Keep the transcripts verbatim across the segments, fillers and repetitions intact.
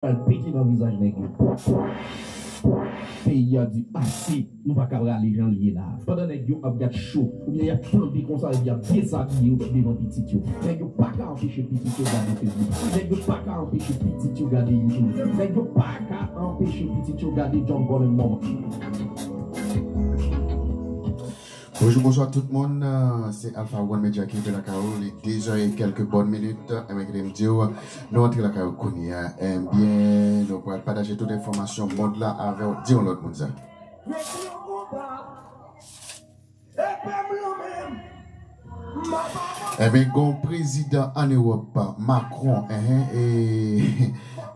Al pete nan vizaj nèg yo. Peyi a di ase, nou pa ka rale jan l ye la. Pandan nèg yo ap gad cho, oubyen y ap tande konsa, epi y ap dezabiye yo devan pitit yo. Nèg yo pa ka anpeche pitit yo gade Facebook. Nèg yo pa ka anpeche pitit yo gade YouTube. Nèg yo pa ka anpeche pitit yo gade John Golden Mom. Bonjou, bonswa tout moun. Euh, se Alpha One Media ki rive lakay ou. Li de zè e kèlke bòn minit. Enben, kite m di w, nou antre lakay ou kounye a. Enben, nou pral pataje tout enfòmasyon mond la avè w. Di yon lòt moun sa. Enben, gon prezidan ann Ewòp, Macron, enhen, e,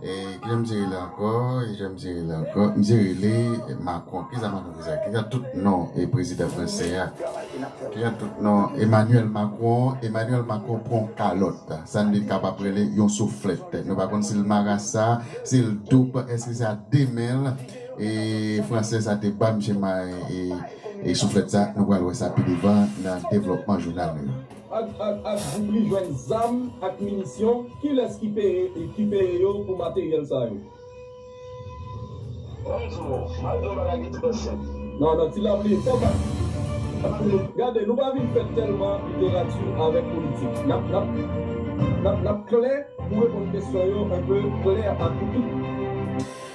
e, kijan misye rele ankò? E, kijan misye rele ankò? Misye rele Macron. Kisa Macron, kisa? Kisa tout non e prezidan fransè a? Kisa tout non? Emmanuel Macron, Emmanuel Macron pran kalòt. Sa n vin kapab rele yon souflèt. Nou pa konn si l marasa, si l doub, èske se a de men l, e, fransè sa te ba misye may, e, e souflèt sa, nou pral wè sa pi devan nan devlòpman jounal nou yo. Ak, ak, ak gwoup li jwenn zam ak minisyon, kilès ki peye, ki peye yo pou materyèl sa yo? Non, non, ti lapli, fò pa. Gade, nou pa vin fè tèlman literati avèk politik. N ap, n ap, n ap, n ap klè pou reponn kesyon yo, enpe klè ak tout.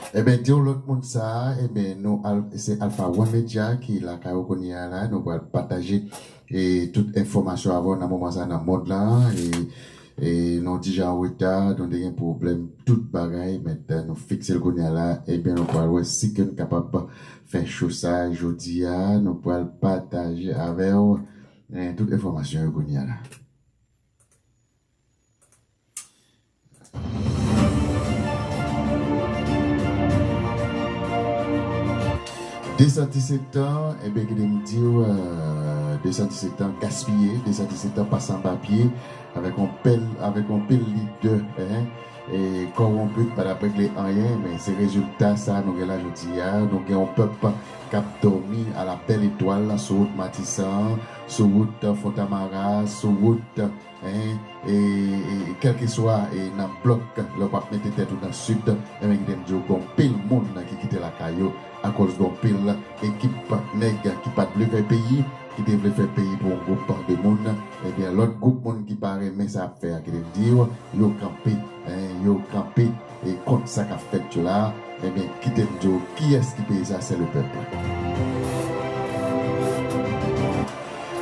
Enben, di yon lòt moun sa, enben, nou al-, se Alpha One Media ki lakay ou kounye a la, nou pral pataje, e, tout enfòmasyon avè w nan moman sa nan mond lan, e, e, nou ti jan an reta, nou te gen pwoblèm, tout bagay, men nou fikse l kounye a la, enben, nou pral wè si ke n kapab fè cho sa jodi a, nou pral pataje avè w, e, tout enfòmasyon yo kounye a la. De san disèt an, enben, kite m di w, euh, de san disèt an gaspiye, de san disèt an pase anba pye, avèk yon pèl, avèk yon pil lidè, en, e kòwonpi ki pa t ap regle anyen, men se rezilta sa nou gen la jodi a. Nou gen yon pèp k ap dòmi a la bèl etwal sou wout Matisan, sou wout Fontamara, sou wout en, e, e, kèlkeswa, e, nan blòk, lè w p ap mete tèt ou nan sid, enben, kite m di w, gon pil moun ki kite lakay yo, akòz gon pil ekip nèg ki pa t vle fè peyi, ki te vle fè peyi pou yon gwoup de moun, ebyen, lòt gwoup moun ki pa renmen sa ap fè a, kite m di w, yo kanpe, en, yo kanpe, e, kont sa k ap fèt yo la, enben, kite m di w, kiyès ki peye sa? Se le pèp.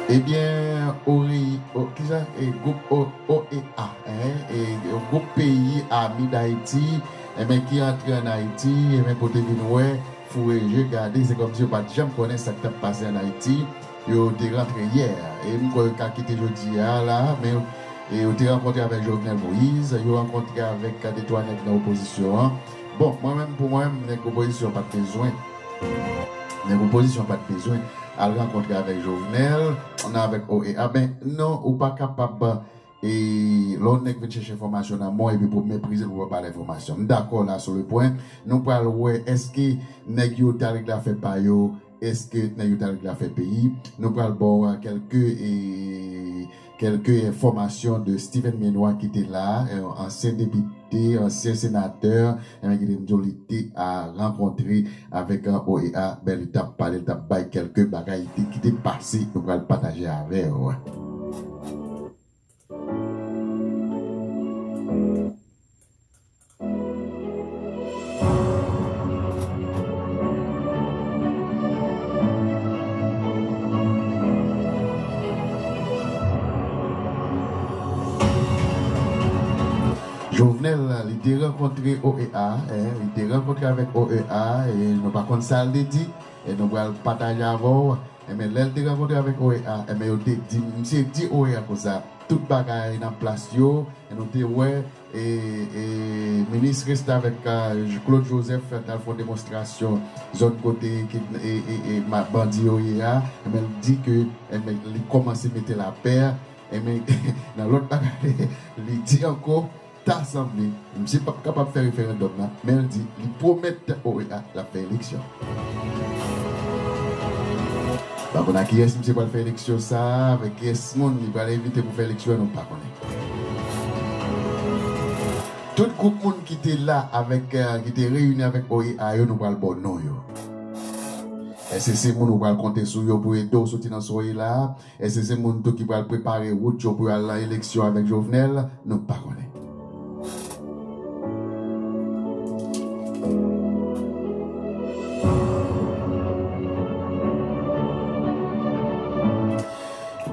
Ebyen, Ori-, o-, kisa, e, gwoup O-, O E A, en, e, gwoup peyi ami Dayiti, enben, ki antre ann Ayiti, enben, pou te vin wè, foure je, gade, se kòmsi yo pa t janm konnen sa k t ap pase ann Ayiti. Yo te rantre yè, e m kwè yo ka kite jodi a la, men, e, yo te rankontre avèk Jovenel Moïse, yo rankontre avèk de twa nèg nan opozisyon an. Bon, mwen menm, pou mwen, nèg opozisyon pa t bezwen. Nèg opozisyon pa t bezwen al rankontre avèk Jovenel, ann avèk O E A. Ben, non, ou pa kapab, e, lè yon nèg vin chèche enfòmasyon nan mwen epi pou w meprize l, pou w pa ba l enfòmasyon. M dakò la sou le pwen. Nou pral wè èske nèg yo t al regle afè pa yo, èske nèg yo t al regle afè peyi. Nou pral ba w kèlke, e, kèlke enfòmasyon de Steven Benoît ki te la, e, ansyen depite, ansyen senatè, enben, ki te di w li te a rankontre avèk, e, O E A, ben, li t ap pale, li t ap bay kèlke bagay ki te, ki te pase, nou pral pataje avè w. Jovenel, li te rankontre O E A, en, li te rankontre avèk O E A, e nou pa konn sa l te di, e nou pral pataje avè w. Enben, lè l te rankontre avèk O E A, enben, yo te di, misye di O E A konsa, tout bagay nan plas yo, e nou te wè, e, e, minis restavèk, e, Claude Joseph t al fè yon demonstrasyon zòn kote ki, e, e, e, ma-, bandi yo ye a, enben, l di ke, enben, li kòmanse mete lapè, enben, nan lòt bagay, li di ankò, ta sanble, misye p ap kapab fè referandòm nan, men l di li pwomèt O E A l ap fè eleksyon. Pa konn ak kiyès misye pral fè eleksyon sa a, avèk kiyès moun li pral envite pou fè eleksyon an, nou pa konnen. Tout gwoup moun ki te la avèk, eh, ki te reyini avèk O E A yo, nou pral ba w non yo. Èske se moun ou pral konte sou yo pou ede w soti nan sa w ye la a? Èske se moun tou ki pral prepare wout yo pou y al nan eleksyon avèk Jovenel? Nou pa konnen.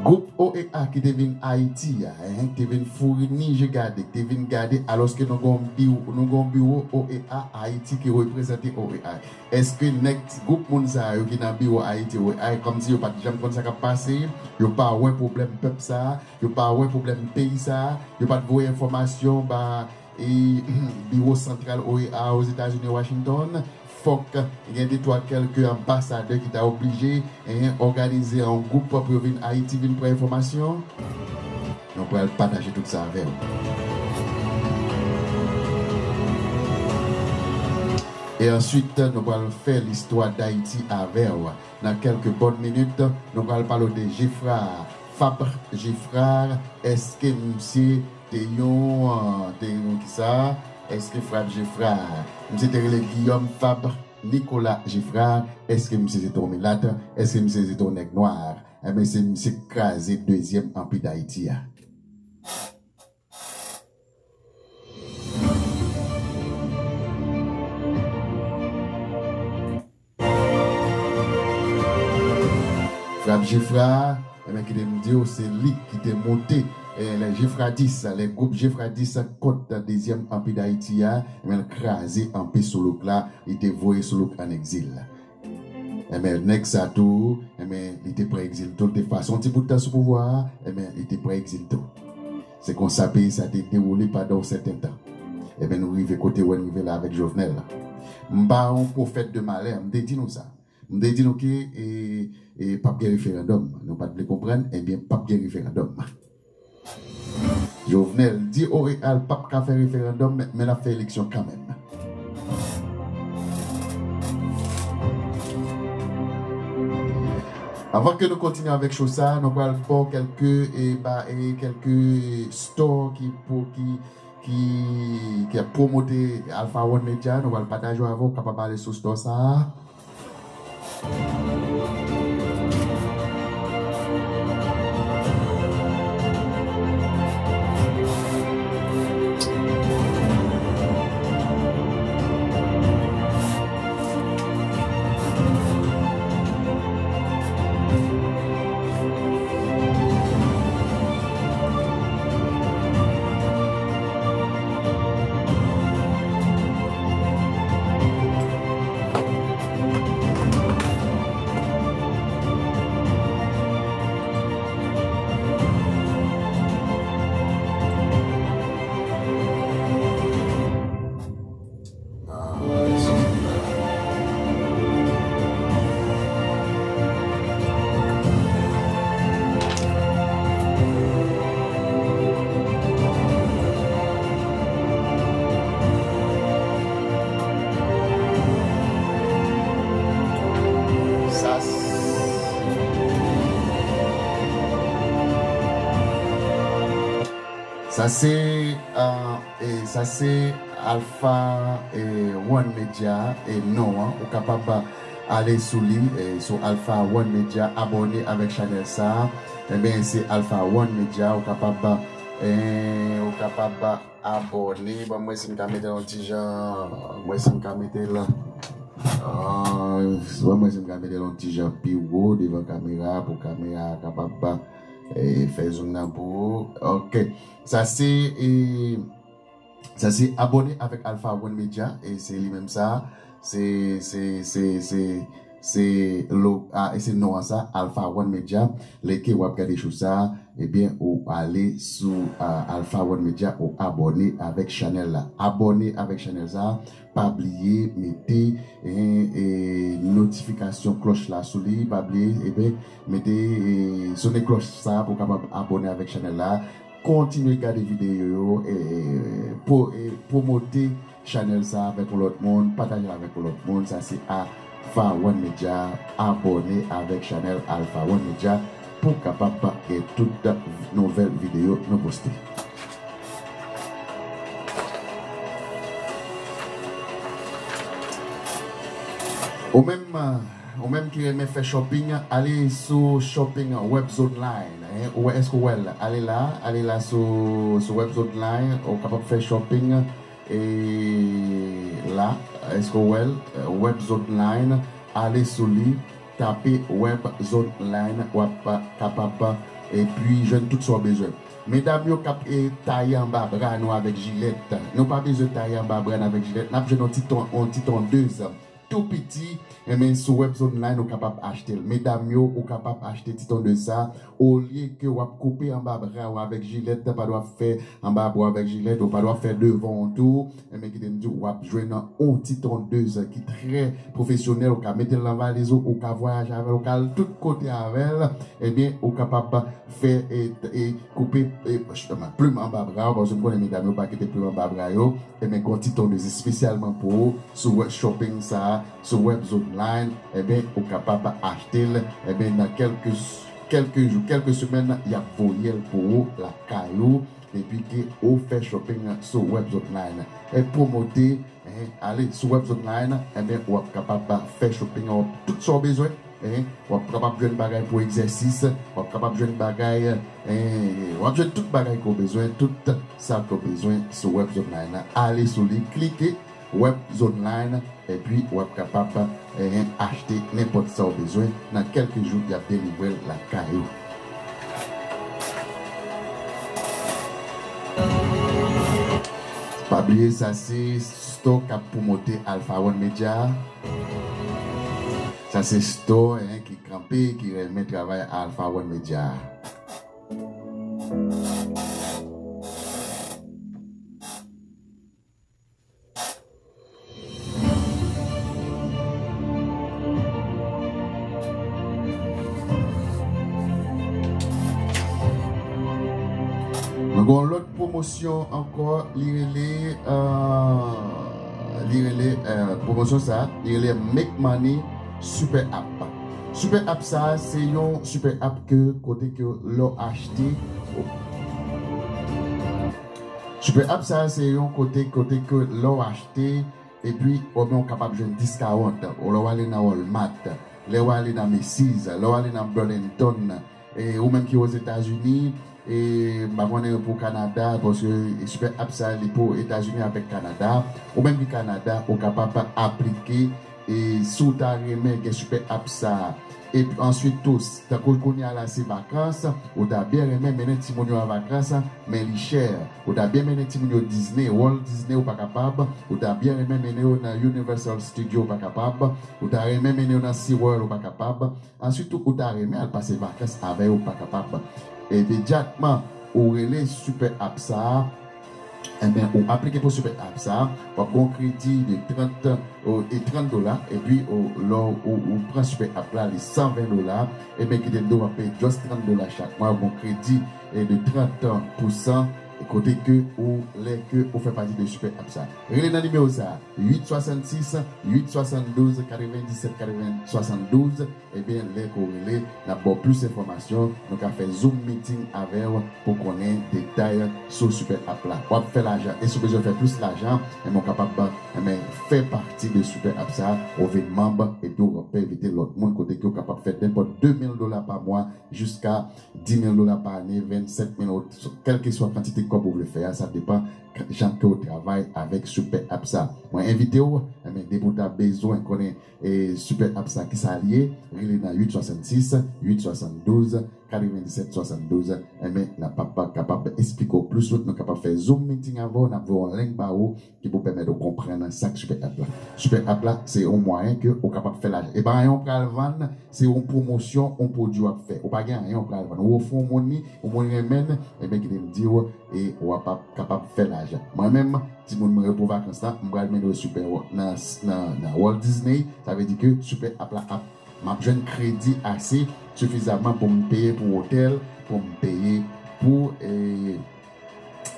Gwoup O E A ki te vin Ayiti a, en, ki te vin founi je gade, ki te vin gade, alòske nou gen yon biwo, nou gen yon biwo O E A Ayiti ki reprezante O E A. Èske nèg, gwoup moun sa yo ki nan biwo Ayiti, yo, ay, kòmsi yo pa t janm konn sa k ap pase, yo pa wè pwoblèm pèp sa a, yo pa wè pwoblèm peyi sa a, yo pa t voye enfòmasyon ba, e, biwo santral O E A Ozetazini, Washington? Fòk gen de twa kèlke anbasadè ki ta oblije, en, òganize yon gwoup pou yo vin Ayiti vin pran enfòmasyon. Nou pral pataje tout sa avè w. E answit, nou pral fè listwa Dayiti avè w. Nan kèlke bòn minit, nou pral pale w de Geffrard, Fabre Geffrard. Èske misye te yon, te yon kisa? Èske Fabre Geffrard, misye te rele Guillaume Fabre Nicolas Geffrard? Èske misye se te yon milat? Èske misye se te yon nèg nwa? Enben, se misye k kraze dezyèm anpi Dayiti a. Fabre Geffrard, enben, kite m di w, se li ki te moute, eh, les Geffrardistes, le groupe Geffrardiste kont dezyèm anpi Dayiti a, enben, l kraze anpi Soulouk la, li te voye Soulouk ann egzil. Enben, nèg sa tou, enben, li te pran egzil tou, li te pase yon ti bout tan sou pouvwa a, enben, li te pran egzil tou. Se konsa peyi sa te dewoule pandan yon sèten tan. Enben, nou rive kote w wè n rive la avèk Jovenel la. M pa yon pwofèt de malè, m te di nou sa. M te di nou ke, e, e, p ap gen referandòm. Nou pa t vle konprann, enben, p ap gen referandòm. Jovenel di O E A l p ap ka fè referandòm, men, men l ap fè eleksyon kanmenm. Anvan ke nou kontinye avèk show sa, nou pral ba w kèlke, e, ba, e, kèlke store ki, pou, ki, ki, ki ap pwomote Alpha One Media. Nou pral pataje avè w, w kapab ale sou store sa a. Sa s-, sa se, ah, e sa se Alpha, e, One Media, e non an. Ou kapab ale sou li, e, sou Alpha One Media, abòne avèk chanèl sa a. Enben, se Alpha One Media, ou kapab, e, ou kapab abòne. Ban m wè si m ka mete l yon ti jan, ban m wè si m ka mete l, ah, ban m wè si m ka mete l yon ti jan pi wo devan kamera pou kamera a kapab, e, fè zoom nan pou ou. Ok. Sa se, e, sa se abòne avèk Alpha One Media, e se li menm sa. Se, se, se, se, se lo-, a, e se non an sa, Alpha One Media. Lè ke w ap gade show sa, ebyen, ou ale sou, a, Alpha One Media, ou abòne avèk chanèl la. Abòne avèk chanèl sa, pa bliye mete, e, e, notifikasyon klòch la sou li, pa bliye, ebyen, mete, e, sone klòch sa pou w kapab abòne avèk chanèl la. Kontinye gade videyo yo, e, e, pwo-, e, pwomote chanèl sa avèk yon lòt moun, pataje l avèk yon lòt moun. Sa se Alpha One Media. Abòne avèk chanèl Alpha One Media pou w kapab gen tout nouvèl videyo nou poste. Ou menm, ou menm ki renmen fè shopping, ale sou shopping Webzone Line, en. Ou wè, èske w wè l? Ale la, ale la sou, sou Webzone Line, ou kapab fè shopping, e la, èske w wè l? Webzone Line, ale sou li, tape Webzone Line, w ap kapab, epi jwenn tout sa w bezwen. Medam yo k ap, e, taye anba bra nou avèk jilèt, nou pa bezwen taye anba bra n avèk jilèt, n ap jwenn yon ti ton, yon ti tondez tou piti, enben, sou Webzone Line, ou kapab achte l. Medam yo, ou kapab achte ti tondez sa, olye ke w ap koupe anba bra w avèk jilèt, pa dwe ap fè anba bra w avèk jilèt, ou pa dwe ap fè devan w tou, enben, kite m di w, w ap jwenn yon ti tondez ki trè pwofesyonèl, ou ka mete l nan valiz ou, ou ka vwayaje avè l, ou ka al tout kote avè l, enben, ou kapab fè, e, e koupe, e, plim anba bra w, paske m konnen medam yo pa kite plim anba bra yo, enben, gen yon ti tondez espesyalman pou ou sou web shopping sa, sou Webzone Line, enben, ou kapab achte l, enben, nan kèlke, kèlke jou, kèlke semèn, y ap voye l pou ou lakay ou, depi ke ou fè shopping sou Webzone Line. E pwomote, en, ale sou Webzone Line, enben, w ap kapab fè shopping, w ap tout sa w bezwen, en, w ap kapab jwenn bagay pou egzèsis, w ap kapab jwenn bagay, en, w ap jwenn tout bagay ke w bezwen, tout sa ke w bezwen sou Webzone Line. Ale sou li, klike Webzone Line, epi w ap kapab, eh, achte nenpòt sa w bezwen nan kèlke jou, y ap delivre l lakay ou. Pa bliye, sa se store k ap pwomote Alpha One Media. Sa se store, eh, ki kanpe, ki renmen travay Alpha One Media. Nou gen yon lòt pwomosyon ankò, li rele, euh, li rele, euh, pwomosyon sa, li rele Make Money Super App. Super App sa, se yon super app ke kote ke lè w achte, Super App sa, se yon kote, kote ke lè w achte, epi, ou menm ou kapab jwenn discount. Ou lè w ale nan Walmart, lè w ale nan Macy's, lè w ale nan Burlington, e ou menm ki Ozetazini, e m pa konnen pou Kanada, paske Super App sa, li pou Etazini avèk Kanada. Ou menm ki Kanada, ou kapab aplike, e si w ta renmen gen Super App sa, epi answit tou, s-, tankou kounye a la se vakans, ou ta byen renmen mennen timoun yo an vakans, men li chè. Ou ta byen mennen timoun yo Disney, Walt Disney, ou pa kapab. Ou ta byen renmen mennen yo nan Universal Studio, ou pa kapab. Ou ta renmen mennen yo nan SeaWorld, ou pa kapab. Answit tou, ou ta renmen al pase vakans avè yo, ou pa kapab. Imedyatman, ou rele Super App sa a, enben, ou aplike pou Super App sa, w ap gen yon kredi de trant, o, e trant dola, epi, o, lè w, ou, ou pran Super App la, li san ven dola, enben, kite m di w, w ap peye just trant dola chak mwa, w gen yon kredi, e, de trant pousan, kote ke ou, lè ke ou fè pati de Super App sa. Rele nan nimewo sa, uit swasannsis, uit swasanndouz, katrevendisèt, katreven, swasanndouz, Ebyen, lè ke w rele, n ap ba w plis enfòmasyon, nou ka fè Zoom meeting avè w pou konnen detay sou Super App la. W ap fè lajan, e si w bezwen fè plis lajan, enben, w kapab, enben, fè pati de Super App sa, ou vin manm, epi w ap envite lòt moun, kote ke w kapab fè nenpòt de mil dola pa mwa jiska di mil dola pa ane, vennsenk mil, kèlkeswa kantite kòb ou vle fè a, sa depann k-, jan ke w travay avèk Super App sa. Mwen envite w, enben, depi w ta bezwen konnen e Super App sa, kisa l ye, rele nan uit swasannsis, uit swasanndouz, katrevendisèt swasanndouz. Enben, n ap pa, pa kapab esplike w plis wout, nou kapab fè Zoom meeting avè w, n ap voye yon link ba ou ki pou pèmèt ou konprann sa k Super App la. Super App la, se yon mwayen ke ou kapab fè lajan. E pa anyen w pral vann, se yon pwomosyon, yon pwodui w ap fè. Ou pa gen anyen w pral vann. Ou ofri yon moun li, yon moun renmen l, enben, kite m di w, e w ap ap kapab fè lajan. Mwen menm, timoun mwen yo pou vakans la, m pral mennen yo Super Wa-, nan, nan, nan Walt Disney. Sa vle di ke Super App la ap, m ap jwenn kredi ase sifizaman pou m peye pou otèl, pou m peye pou, e,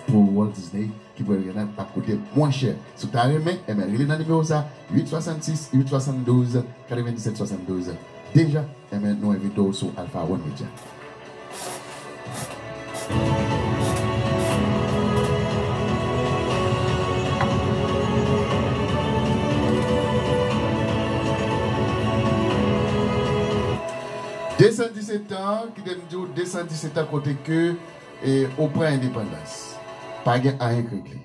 pou Walt Disney, ki pral gen nan ap koute mwen chè. Si w ta renmen, enben, rele nan nimewo sa, uit swasannsis, uit swasanndouz, katrevendisèt swasanndouz. Deja, enben, nou envite w sou Alpha One Media. De san disèt an, kite m di w, de san disèt an kote ke, e, ou pran endepandans. Pa gen anyen k regle.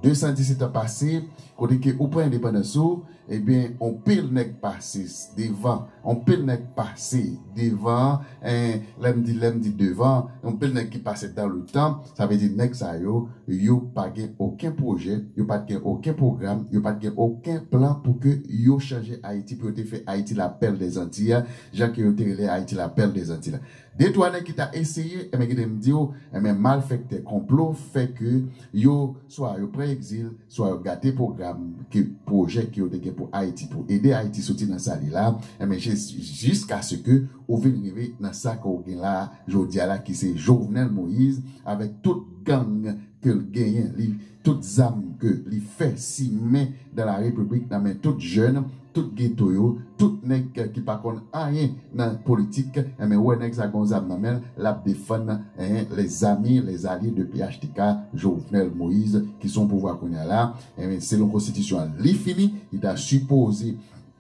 De san disèt an pase, kote ke ou pran endepandans ou, ebyen, on pil nèg pase s-, devan, on pil nèg pase devan, en, lè m di, lè m di devan, on pil nèg ki pase dans le temps, sa vle di nèg sa yo, yo pa gen okenn pwojè, yo pa t gen okenn pwogram, yo pa t gen okenn plan pou ke yo chanje Ayiti, pou yo te fè Ayiti la perle des Antilles, jan ke yo te rele Ayiti la perle des Antilles la. De twa nèg ki ta eseye, enben, kite m di w, enben, malfektè, konplo fè ke yo, swa yo pran egzil, swa yo gate pwogram, ke pwojè ke yo te gen pou Ayiti, pou ede Ayiti soti nan sa li la, enben, jis-, jiskaske ou vin rive nan sa ke w gen la, jodi a la, ki se Jovenel Moïse, avèk tout gang ke l genyen, li, tout zam ke li fè simen dans la République, nan men tout jèn, tout geto yo, tout nèg ki pa konn anyen nan politik, enben, wè nèg sa gon zam nan men l, l ap defann, en, les amis, les alliés de P H T K, Jovenel Moïse, ki se yon pouvwa kounye a la, enben, selon konstitisyon an, li fini, li ta sipoze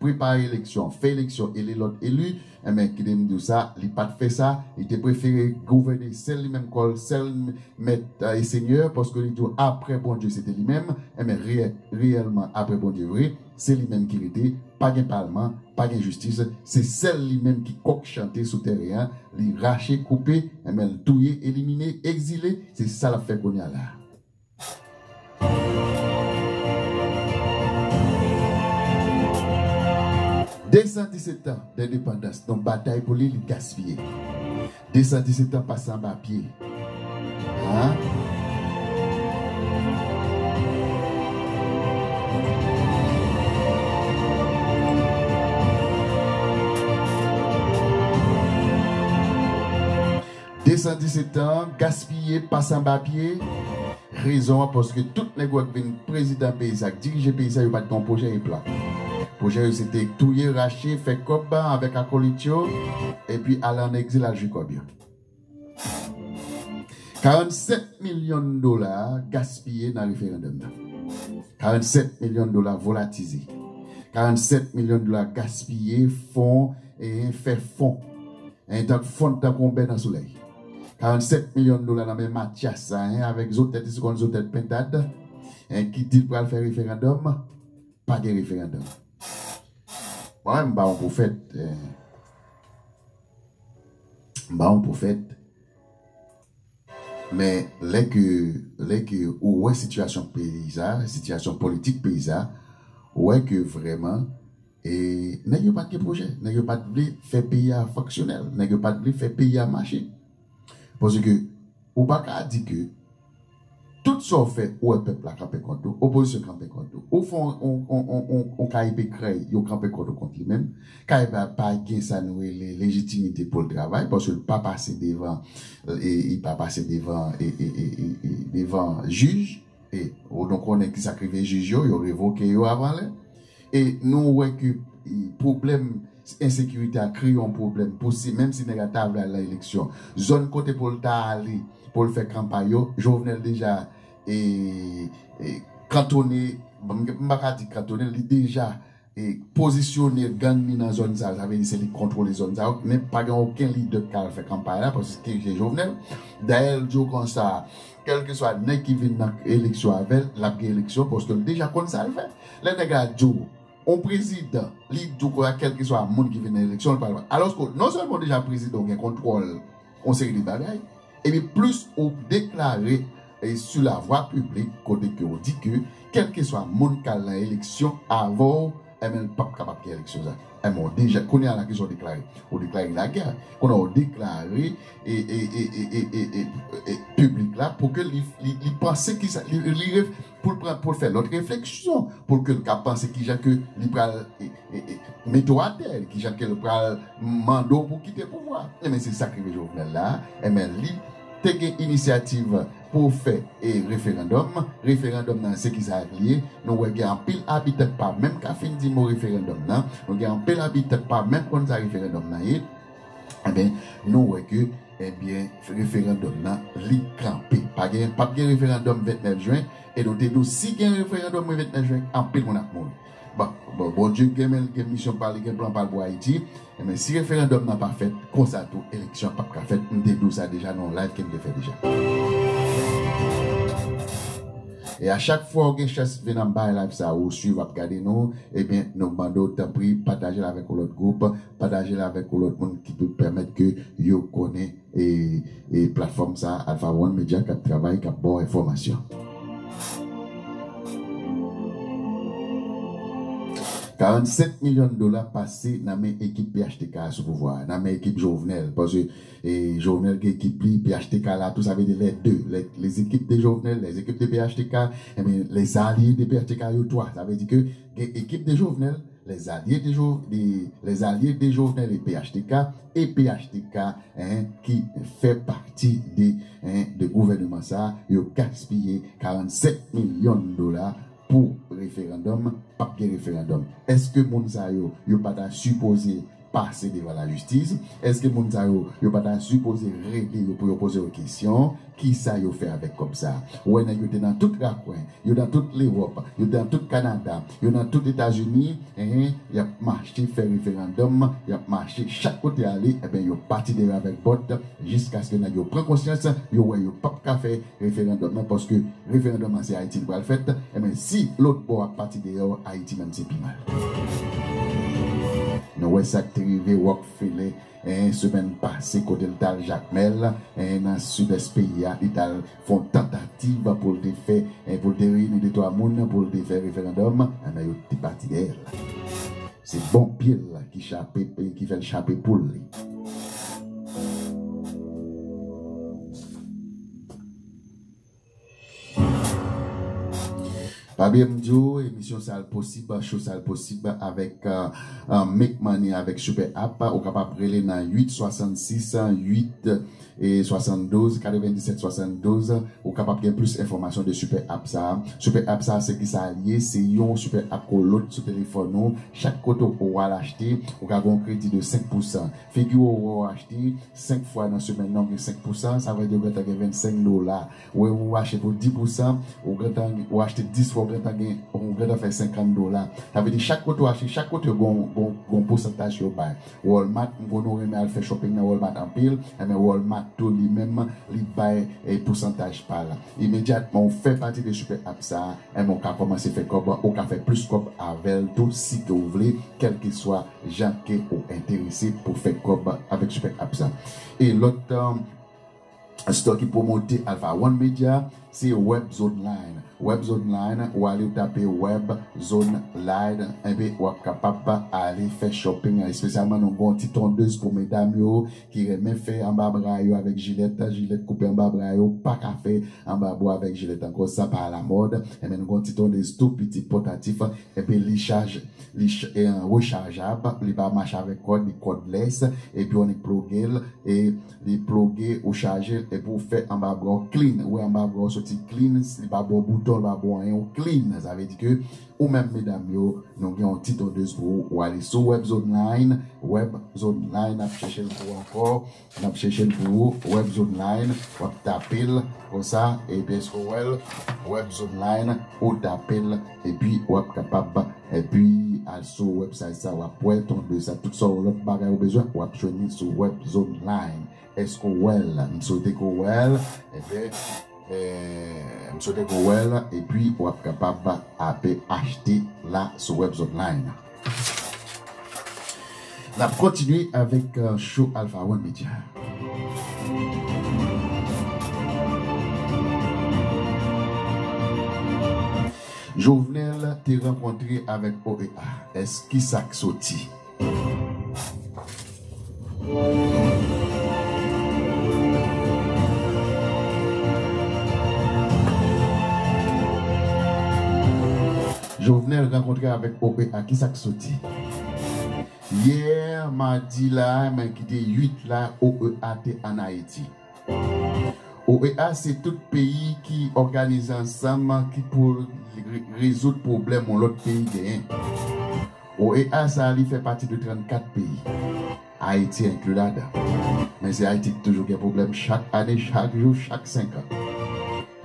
prepare eleksyon, fè eleksyon, eli lòt eli, enben, kite m di w sa, li pa t fè sa, li te prefere gouvène sèl li menm kò l, sèl mèt, e, e senyè, paske li di w, apre Bondye, se te li menm, enben, reyè-, reyèlman, apre Bondye vre, se li menm ki rete, pa gen palman, pa gen jistis, se sèl li menm ki kòk chante sou tèren an, li rache, koupe, enben, l touye, elimine, egzile, se sa l ap fè kounye a la. De san disèt an dendepandans, donk batay pou li, li gaspiye. De san disèt an pase anba pye. An? De san disèt an gaspiye, pase anba pye. Rezon an, paske tout nèg ou wè k vin prezidan peyi sa, k dirije peyi sa, yo pa t gen yon pwojè e plan. Pwojè yo se te touye, rache, fè kòb avèk akolit yo, epi al an egzil, al jwi kòb yo. Karannsèt milyon dola gaspiye nan referandòm nan. Karannsèt milyon dola volatize. Karannsèt milyon dola gaspiye, fon, e fè fon. En, tank fon, tank yon bè nan solèy. Karannsèt milyon dola nan men Matyas sa, en, avèk zotèt, li konn zotèt pentad, en, ki di l pral fè referandòm, pa gen referandòm. Mwen menm, m pa yon pwofèt, en, m pa yon pwofèt, men lè ke, lè ke ou wè sitiyasyon peyi sa, sitiyasyon politik peyi sa, ou wè ke vrèman, e nèg yo pa t gen pwojè, nèg yo pa t vle fè peyi a fonksyonèl, nèg yo pa t vle fè peyi a mache. Paske ou pa ka di ke tout sa w fè, ou wè pèp la kanpe kont ou, opozisyon kanpe kont ou, ou fè yon, yon, yon, yon, yon, yon K I P krèy, yo kanpe kont ou kont li menm. K I P a pa gen sa nou rele lejitimite pou l travay, paske l pa pase devan, e, li pa pase devan, e, e, e, e, e, devan jij. E, ou, nou konnen ki sa k rive jij yo, yo revoke yo avan lè. E nou wè ke, e, pwoblèm ensekirite a kreye yon pwoblèm pou si, menm si nèg la ta vle al nan eleksyon, zòn kote pou l ta ale, pou l fè kanpay yo, Jovenel deja, e, e, kantone, m, m pa ka di kantone, li deja, e, pozisyone gang li nan zòn sa yo, sa vle di se li k kontwole zòn sa yo, men pa gen okenn lidè k ka al fè kanpay la, paske se Jovenel. Dayè, l di w konsa, kèlkeswa nèg ki vin nan eleksyon avè l, l ap gen eleksyon, paske l deja konn sa l fè. Lè nèg la di w, yon prezidan, li di w konsa, kèlkeswa moun ki vin nan eleksyon, l pral. Alòske, non sèlman w deja prezidan, w gen kontwòl yon seri de bagay, epi plis ou deklare, e, sou lavwa piblik, kote ke w di ke, kèlkeswa moun k al nan eleksyon avè w, enben, l p ap kapab gen eleksyon sa. Enben, w deja, kounye a la, kisa w deklare? Ou deklare lagè. Kounye a, w deklare, e, e, piblik la pou ke li, li, li panse kisa, li, li ref-, pou l pran, pou l fè lòt refleksyon, pou ke l ka panse kijan ke li pral, e, e, e, mete w atè, kijan ke l pral mande w pou kite pouvwa. Enben, se sa k rive Jovenel la. Enben, li te gen inisyativ pou fè, e, referandòm. Referandòm nan, se kisa l ye? Nou wè gen anpil abitan k pa menm ka fin di mo referandòm nan. Nou gen anpil abitan k pa menm konn sa referandòm nan ye. Enben, nou wè ke, enben, referandòm nan, li kanpe. Pa gen, p ap gen referandòm vennèf jen, e nou te di w, si gen referandòm vennèf jen, anpil moun ap mouri. Bon, Bon, Bondye gen men, li gen misyon pa l, li gen plan pa l pou Ayiti. Enben, si referandòm nan pa fèt, konsa tou, eleksyon p ap ka fèt. M te di w sa deja nan yon live ke m te fè deja. E a chak fwa w gen chans vin anba live sa, ou swiv, ap gade nou, ebyen, nou mande w, tanpri, pataje l avèk yon lòt gwoup, pataje l avèk yon lòt moun ki pou pèmèt ke yo konnen e, e platfòm sa, Alpha One Media, k ap travay, k ap ba w enfòmasyon. Karannsenk milyon dola pase nan men ekip P H T K a sou pouvwa a, nan men ekip Jovenel, paske, e, Jovenel gen ekip li, P H T K la tou, sa vle di les deux, les, les équipes de Jovenel, les équipes de P H T K, enben, les alliés de P H T K yo twa, sa vle di ke gen ekip de Jovenel, les alliés de Jo-, de, les alliés de Jovenel et P H T K, e P H T K, en, ki fè pati de, en, de gouvènman sa, yo gaspiye karannsenk milyon dola pou referandòm, p ap gen referandòm. Èske moun sa yo, yo pa ta sipoze pase devan lajistis? Èske moun sa yo, yo pa ta sipoze rele yo pou yo poze yo kesyon? Kisa yo fè avèk kòb sa? Ou wè nèg yo te nan tout rakwen, yo nan tout Lewòp, yo nan tout Kanada, yo nan tout Etazini, enhen, y ap mache fè referandòm, y ap mache chak kote ale, enben yo pati dèyè avèk bòt, jiskaske nèg yo pran konsyans, yo wè yo p ap ka fè referandòm nan, paske referandòm nan se Ayiti li pral fèt, enben si lòt bò a pati dèyè, Ayiti menm se pi mal. Nou wè sa k te rive Rockefeller, en, semèn pase, kote l t al Jakmèl, en, nan sidès peyi a, li t al fè yon tantativ pou l te fè, en, pou l te reyini de twa moun pou l te fè referandòm, enben yo te pati dèyè l. Se bon pye l ki chape, ki fè l chape poul li. Pa bliye m di w, emisyon sa l posib, show sa l posib avèk, euh, euh, Make Money avèk Super App. Ou kapab rele nan uit swasannsis, uit, e swasanndouz, katrevenndisèt swasanndouz. Ou kapab gen plis enfòmasyon de Super App sa. Super App sa, se ki sa l ye? Se yon Super App ke w load sou telefòn ou. Chak kote ou al achte, ou ka gen yon kredi de senk pousan. Figi w, ou achte senk fwa nan semèn nan, ou gen senk pousan, sa vle di ou gentan gen vennsenk dola. Ou, ou achte pou dis pousan, ou gentan, ou achte dis fwa, ou gentan gen, ou gentan fè senkant dola. Sa vle di chak kote ou achte, chak kote yo gon, gon, gon pousantaj yo bay. Walmart, m konnen ou renmen al fè shopping nan Walmart anpil, enben Walmart tou li menm, li bay, eh, pousantaj pa l. Imedyatman ou fè pati de Super App sa, enben ou ka kòmanse fè kòb, ou ka fè plis kòb avè l tou si ke ou vle, kèlkeswa jan ke ou enterese pou fè kòb avèk Super App sa. E lòt, um, store ki pwomote Alpha One Media, se Web Zone Line. Web Zone Line, ou ale ou tape Web Zone Line, enben w ap kapab ale fè shopping, espesyalman nou gen yon ti tondez pou medam yo ki renmen fè anba bra yo avèk jilèt, jilèt koupe anba bra yo, pa ka fè anba bra avèk jilèt ankò, sa pa alamòd, enben nou gen yon ti tondez tou piti pòtatif, enben li chaje, li ch-, e, rechajab, li pa mache avèk kòd, li cordless, epi w annik ploge l, e li ploge, ou chaje l, epi w fè anba bra w clean. Ou wè anba bra w soti clean, li pa ba w bouton, li pa ba w anyen, ou clean. Sa vle di ke ou menm medam yo, nou gen yon ti tondez pou ou. Ou ale sou Web Zone Line, Web Zone Line, n ap chèche l pou ou ankò, n ap chèche l pou ou, Web Zone Line, w ap tape l konsa, epi èske w wè l, Web Zone Line, ou tape l, epi w ap kapab, epi al sou website sa, w ap wè tondez sa, tout sa, lòt bagay ou bezwen, w ap jwenn li sou Web Zone Line. Èske w wè l? M swete ke w wè l. Enben, eh, m swete ke w wè l, epi w ap kapab ape achte la sou Web Zone Line. N ap kontinye avèk, eh, show Alpha One Media. Jovenel te rankontre avèk O E A. Èske ki sa k soti? Jovenel rankontre avèk O E A, kisa k soti? Yè madi la, men ki te uit la, O E A te ann Ayiti. O E A se tout peyi ki òganize ansanm ki pou re-, rezoud pwoblèm yon lòt peyi genyen. O E A sa a, li fè pati de trannkat peyi. Ayiti enkli ladan. Men se Ayiti ki toujou gen pwoblèm chak ane, chak jou, chak senk an.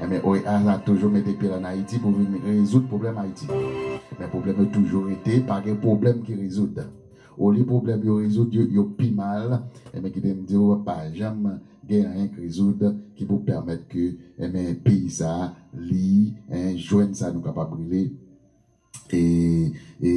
Enben, O E A sa toujou mete pye l ann Ayiti pou vin rezoud pwoblèm Ayiti. Men pwoblèm yo toujou rete, pa gen pwoblèm ki rezoud. Olye pwoblèm yo rezoud, yo, yo pi mal, enben kite m di w, pa janm gen anyen k rezoud ki pou pèmèt ke, enben, peyi sa a, li, en, jwenn sa nou kapab rele, e, e,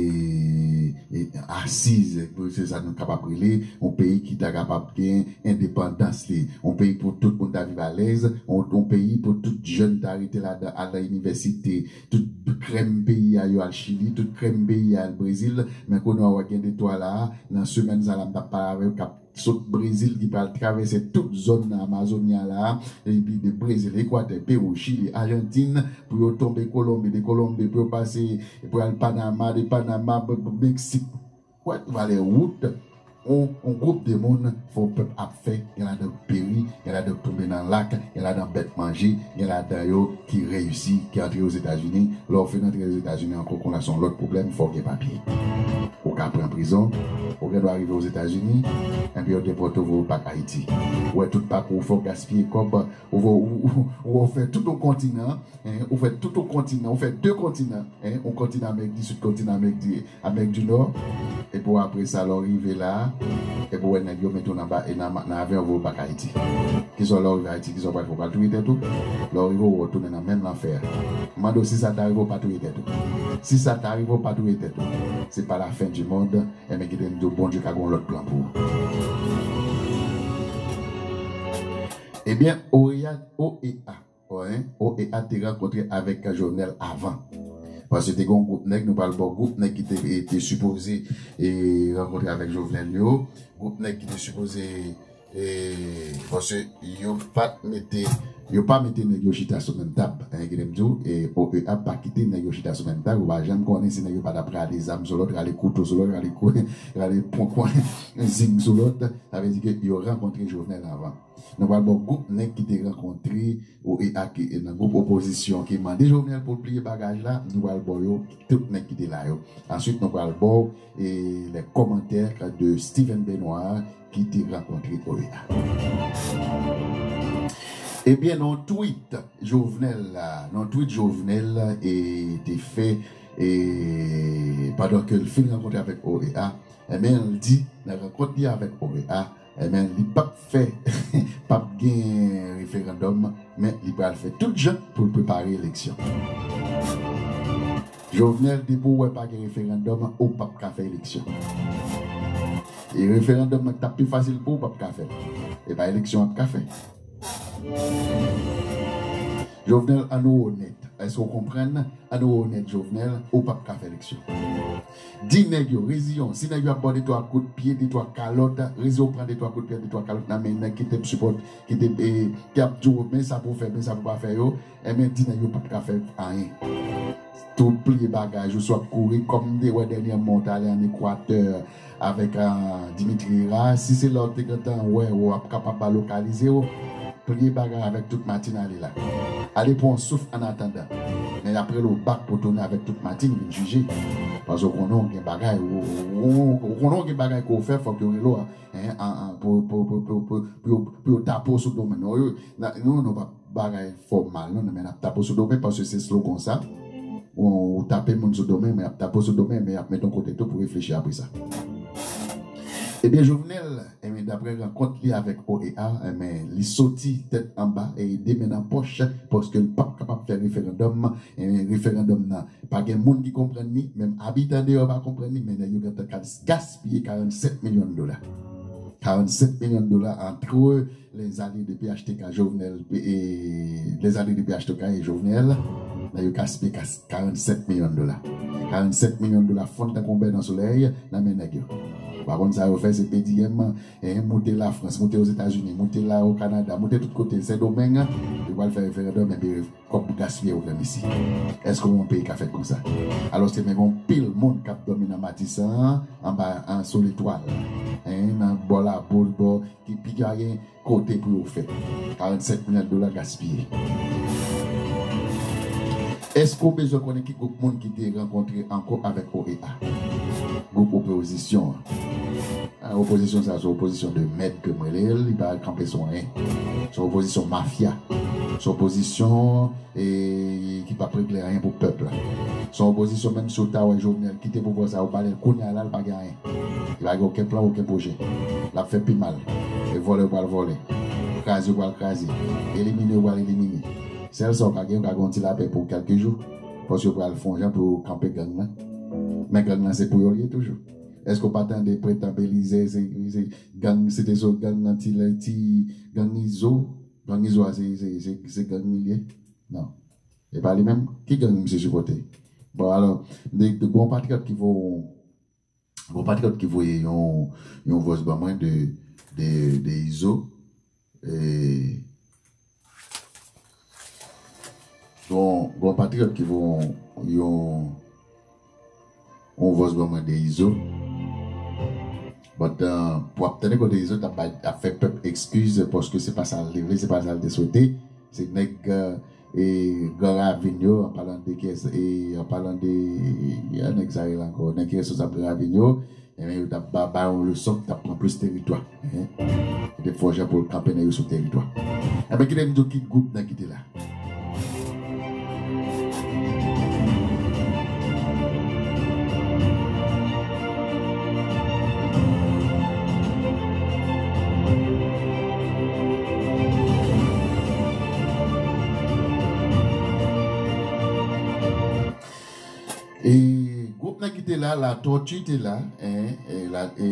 e, asiz, se sa nou kapab rele, yon peyi ki ta kapab gen endepandans li, yon peyi pou tout moun ta viv alèz, yon, yon peyi pou tout jèn ta rete ladan, al nan inivèsite, tout krèm peyi a yo al Chili, tout krèm peyi a al Brezil, men kounye a w gen de twa la, nan semèn sa la m t ap pale avè yo k ap sot Brezil ki pral travèse tout zòn nan Amazonia la, epi de Brezil, Ekwatè, Pewou, Chili, Ajantin, pou yo tonbe Kolonbi, de Kolonbi pou yo pase, pou al Panama, de Panama, b-, b-, Meksik. Wè, valè wout, yon, yon gwoup de moun fè yon pèp ap fè, gen ladan k peri, gen ladan k tonbe nan lak, gen ladan bèt manje, gen ladan yo ki reyisi, ki antre Ozetazini. Lè w fin antre Ozetazini ankò, kounye a se yon lòt pwoblèm, fò w gen papye. Ou ka pran prizon, ou gen dwa rive Ozetazini, enpi yo depòte w, voye w bak Ayiti. Ou wè tout pakou w fè, w gaspiye kòb, ou, ou, ou, ou fè tout yon kontinan, en, ou fè tout yon kontinan, ou fè de kontinan, en, yon kontinan Amerik di Sid, kontinan Amerik di, Amerik di Nò, epi w apre sa, lè w rive la, epi w wè nèg yo mete w nan ba, e nan, nan avyon voye w bak Ayiti. Kisa w, lè w rive Ayiti, kisa w pral fè, w pral touye tèt ou? Lè w rive, w retounen nan menm lanfè a. M mande w, si sa ta rive w, pa touye tèt ou? Si sa ta rive w, pa touye tèt ou? Se pa la fen di mond, enben kite m di w, Bondye ka gen yon lòt plan pou ou. Ebyen, O E A, O E A, wi, O E A te rankontre avèk Jovenel avan. Paske te gen yon gwoup nèg, nou pral ba w gwoup nèg ki te, te sipoze, e, rankontre avèk Jovenel yo. Gwoup nèg ki te sipoze, e, paske yo pa t mete, yo pa mete nèg yo chita sou menm tab, en, kite m di w, e, O E A pa kite nèg yo chita sou menm tab, ou pa janm konnen si nèg yo pa t ap rale zam sou lòt, rale kouto sou lòt, rale kou-, rale pon-, pon-, zing sou lòt. Sa vle di ke yo rankontre Jovenel avan. Nou pral ba w gwoup nèg ki te rankontre O E A ki, nan gwoup opozisyon ki mande Jovenel pou l pliye bagaj la, nou pral ba w yo, tout nèg ki te la yo. Answit, nou pral ba w, e, les commentaires de Steven Benoît ki te rankontre O E A. Ebyen, nan tweet Jovenel la, nan tweet Jovenel, e, te fè, e, pandan ke l fin rankontre avèk O E A, enben, l di, nan rankont li avèk O E A, enben, li p ap fè, p ap gen referandòm, men li pral fè tout jan pou l prepare eleksyon. Jovenel, depi w wè pa gen referandòm, ou p ap ka fè eleksyon. E referandòm nan t ap pi fasil pou w, p ap ka fè l. E pa eleksyon w ap ka fè. Jovenel, ann ou onèt. Èske w konprann? Ann ou onèt, Jovenel, ou p ap ka fè eleksyon. Di nèg yo, reziyen w. Si nèg yo ap ba w de twa kout pye, de twa kalòt, reziyen w pran de twa kout pye, de twa kalòt nan men nèg ki te sipòt, ki te, e, ki ap di w, men sa pou w fè, men sa pou w pa fè yo, enben, di nèg yo p ap ka fè anyen. Tou pliye bagaj ou, swa kouri, kòm m te wè dènyèman w t ale ann Ekwatè avèk, a, Dimitri Hérard. Si se la w te gentan wè w ap kapab al lokalize w, pliye bagaj avèk tout matin ale la. Ale pran yon souf annatandan. Men y ap rele w bak pou w tounen avèk tout matin vin jije. Paske w konnen w gen bagay, ou, ou, ou, ou konnen w gen bagay ke w fè, fòk yo rele w, en, an, an, pou, pou, pou, pou, pou, pou yo, pou yo tape w sou domen. Non, yo, nan, non, non, pa bagay fòmal, non, non, men n ap tape w sou domen, paske se slogan sa. Ou, ou tape moun sou domen, men y ap tape w sou domen, men y ap mete w kote tou pou reflechi apre sa. Ebyen, Jovenel, enben, daprè rankont li avèk O E A, enben, li soti tèt anba e de men nan pòch, paske l p ap kapab fè referandòm, enben, referandòm nan, pa gen moun ki konprann li, menm abitan deyò pa konprann li, men nèg yo gentan gas-, gaspiye karannsenk milyon dola. Karannsenk milyon dola entre les alliés de P H T K, Jovenel, e, les alliés de P H T K e Jovenel, nèg yo gaspiye kas-, karannsenk milyon dola. Karannsenk milyon dola fonn tankou yon bè nan solèy nan men nèg yo. Ou pa konn sa yo fè, se P D M, e, moute Lafrans, moute Ozetazini, moute la o Kanada, moute tout kote, Sendomeng, yo pral fè referandòm, epi kòb gaspiye ou granmesi. Èske yon peyi ka fèt konsa? Alòske men gen yon pil moun k ap dòmi nan Matisan, anba, an, sou Letwal, en, nan bò Laboul, bò ki pi ka gen kote pou yo fèt. Karannsenk milyon dola gaspiye. Èske w bezwen konnen ki gwoup moun ki te rankontre ankò avèk O E A? Gwoup opozisyon an. A, opozisyon sa, se opozisyon de mèd ke m rele l, li pa kanpe sou anyen. Se opozisyon mafya. Se yon opozisyon e, ki p ap regle anyen pou pèp la. Se yon opozisyon, menm si w ta wè Jovenel kite pouvwa sa, ou pale l kounye a la, l pa gen anyen. Li pa gen okenn plan, okenn pwojè. L ap fè pi mal. E vòlè yo pral vòlè. Kraze yo pral kraze. Elimine yo pral elimine. Sèl sa w ka gen, w ka gen yon ti lapè pou kèlke jou. Paske yo pral fè yon jan pou yo kanpe gang nan. Men gang nan se pou yo l ye toujou. Èske w pa tande Pretan Belize, se, se gang, se te sou gang nan ti, ti gang Izo? Gang Izo a se, se, se, se gang li ye? Non. E pa li menm? Ki gang misye sipòte? Bon, alò, de, de, gon patriyòt ki vo, gon patriyòt ki voye yon, yon vòs ban mwen de, de, de Izo. E, gon, gon patriyòt ki vo yon, yon vòs ban mwen de Izo. But, uh, pou ap tande kote Izo t ap bay, ap fè pèp ekskiz, paske se pa sa l te vle, se pa sa l te swete. Se nèg, uh, e, Gran Ravin yo, an palan de kiyès, e, an palan de, e, nèg sa yo la ankò, nèg ki responsab Gran Ravin yo, enben, yo t ap ba, ba yon leson, ki t ap pran plis teritwa. Hein? Yo te fè yon jan pou l kanpe nèg yo sou teritwa. Enben, kite m di w ki gwoup nèg ki te la. E gwoup nèg ki te la, Latòti te la, en, e la, e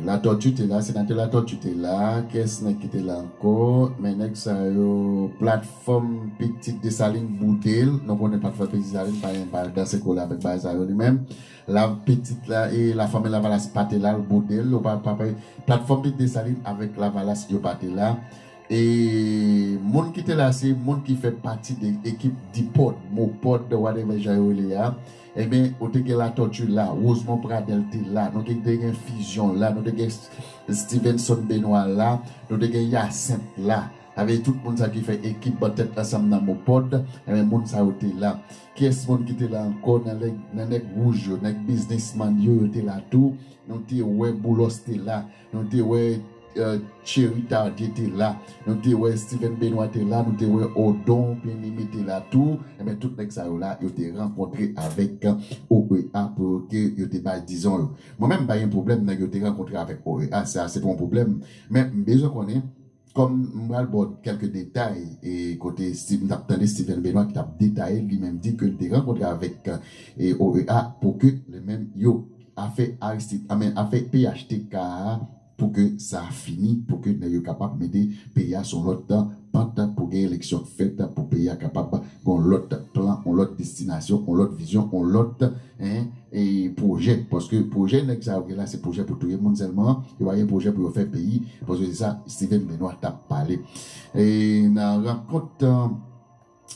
Latòti te la, senatè Latòti te la, kiyès nèg ki te la ankò, men nèg sa yo, Platfòm Pitit Desalin boude l, nou konnen Platfòm Pitit Desalin pa gen pa danse kole avèk bagay sa yo li menm, la pitit la, e Lafanmi Lavalas pa te la, l boude l, ou pa, pa, pa, Platfòm Pitit Desalin avèk Lavalas yo pa te la, E moun ki te la, se moun ki fè pati de ekip Dipòd, Mopòd, whatever jan yo rele a. Ebyen, ou te gen Latòti la, Rosemond Pradel te la, nou te, te gen Fizyon la, nou te gen S-, Stevenson Benoît la, nou te gen Yasent la. Sa vle di tout moun sa ki fè ekip ban tèt ansanm nan Mopòd, ebyen, moun sa yo te la. Kiyès moun ki te la ankò nan nèg, nan nèg wouj yo, nèg biznismann yo, yo te la tou. Nou te wè Boulos te la, nou te wè, eh, Thierry Tardieu te la, nou te wè Steven Benoît te la, nou te wè Odon Bien-Aimé te la tou. Enben, tout nèg sa yo la, yo te rankontre avèk O E A pou yo ke yo te bay dizon yo. Mwen menm, m pa gen pwoblèm nèg yo te rankontre avèk O E A, sa se pa yon pwoblèm. Men, m bezwen konnen, kòm m pral ba w kèlke detay, e kote Steve, m t ap tande Steven Benoît ki t ap detaye, li menm di ke l te rankontre avèk, e, O E A pou ke li menm yo afè Aristide, anben, afè P H T K a, pou ke sa fini, pou ke nèg yo kapab mete peyi a sou lòt pant, pou gen eleksyon k fèt, pou peyi a kapab gon lòt plan, yon lòt destinasyon, yon lòt vizyon, yon lòt, en, e pwojè. Paske pwojè nèg sa yo gen la, se pwojè pou touye moun sèlman, yo pa gen pwojè pou yo fè peyi, paske se sa Steven Benoît t ap pale. E nan rankont,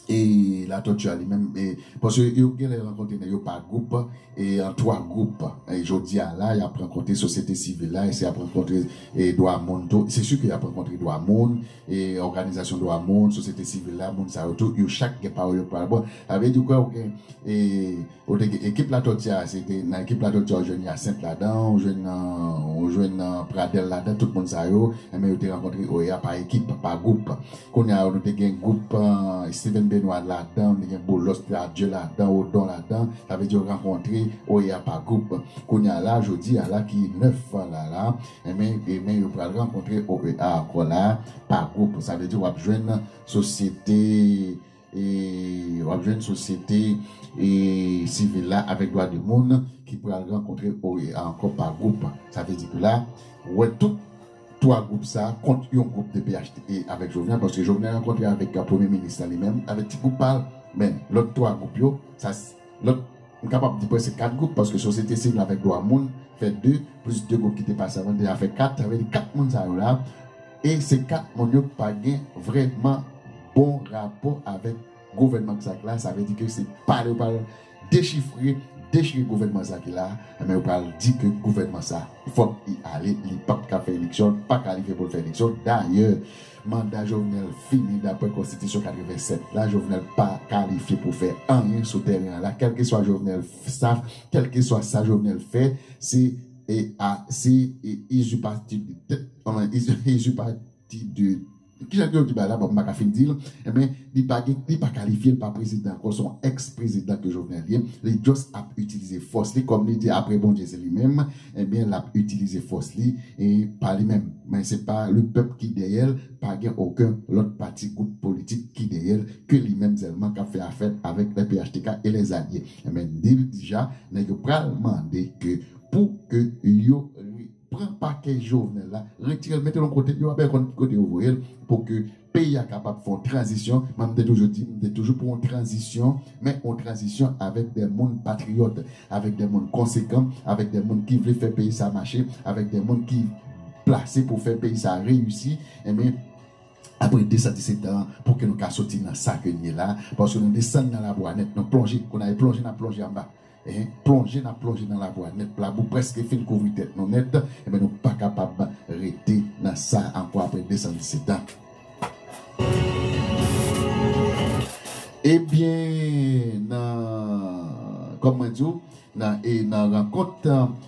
e Latòti a li menm, e, paske yo genlè rankontre nèg yo pa gwoup, e an twa gwoup. E jodi a la, y ap rankontre sosyete sivil la, e se y ap rankontre, e dwa moun tou. Se si ke y ap rankontre dwa moun, e òganizasyon dwa moun, sosyete sivil la, moun sa yo tou, yo chak gen pawòl yo pral ba. Sa vle di kwè ou gen, e, ou te gen ekip Latòti a, se te nan ekip Latòti a, ou jwenn Yasent ladan, ou jwenn, ou jwenn Pradel ladan, tout moun sa yo, enben yo te rankontre O E A pa ekip, pa gwoup. Kounye a, nou te gen gwoup, eh, Steven Benoît ladan, nou te gen Boulos Tardieu ladan, Odon ladan, sa vle di yo rankontre O E A pa gwoup. Kounye a la, jodi a la, ki nèf la la, enben, enben yo pral rankontre O E A ankò la, pa gwoup. Sa vle di w ap jwenn sosyete, e w ap jwenn sosyete, e sivil la avèk dwa de moun ki pral rankontre O E A ankò pa gwoup. Sa vle di ke la, ou wè tout twa gwoup sa a kont yon gwoup de P H T K avèk Jovenel, paske Jovenel rankontre avèk, eh, premye minis la li menm, avèk ti gwoup pa l, men lòt twa gwoup yo, sa s-, lòt, m kapab di prèske kat gwoup, paske sosyete sivil avèk dwa moun fè de, plis de gwoup ki te pase avan, deja fè kat, sa vle di kat moun sa yo la, e se kat moun yo ki pa gen vrèman bon rapò avèk gouvènman sa ki la, sa vle di ke se pale yo pral dechifre, dechire gouvènman sa ki la, men yo pral di ke gouvènman sa, fòk li ale, li p ap ka fè eleksyon, li pa kalifye pou l fè eleksyon. Dayè, manda Jovenel fini daprè konstitisyon katrevennsèt la, Jovenel pa kalifye pou fè anyen sou tèren an la, kèlkeswa Jovenel f-, sa, kèlkeswa sa Jovenel fè, se, e, a, se, e, izipati de tèt, anfen, izi-, izipati de Kijan ke yo di bagay la, bon, m pa ka fin di l, enben, li pa gen, li pa kalifye, li pa prezidan ankò, se yon ex-prezidan ke Jovenel ye. Li just ap itilize fòs li, kòm li di, apre Bondye, se li menm, enben, l ap itilize fòs li, e pa li menm. Men se pa le pèp ki dèyè l, pa gen okenn lòt pati, gwoup politik ki dèyè l, ke li menm sèlman k ap fè afè avèk le P H T K e les alliés. Enben, m di l deja, nèg yo pral mande ke pou ke yo re- pran pakè Jovenel la, retire l, mete l yon kote, yo pa bezwen konn ki kote yo voye l, pou ke peyi a kapab fè yon tranzisyon. Mwen, m te toujou di, m te toujou pou yon tranzisyon, men yon tranzisyon avèk de moun patriyòt, avèk de moun konsekan, avèk de moun ki vle fè peyi sa mache, avèk de moun ki plase pou fè peyi sa reyisi. Enben, apre de san disèt an, pou ke nou ka soti nan sa ke n ye la, paske nou desann nan labou a nèt, nou plonje, kounye a plonje, n ap plonje anba. Plonje n ap plonje nan labou a nèt, labou prèske fin kouvri tèt nou nèt, enben, nou pa kapab rete nan sa ankò apre de san disèt an. Ebyen, nan, kòm mwen di w, nan, e nan rankont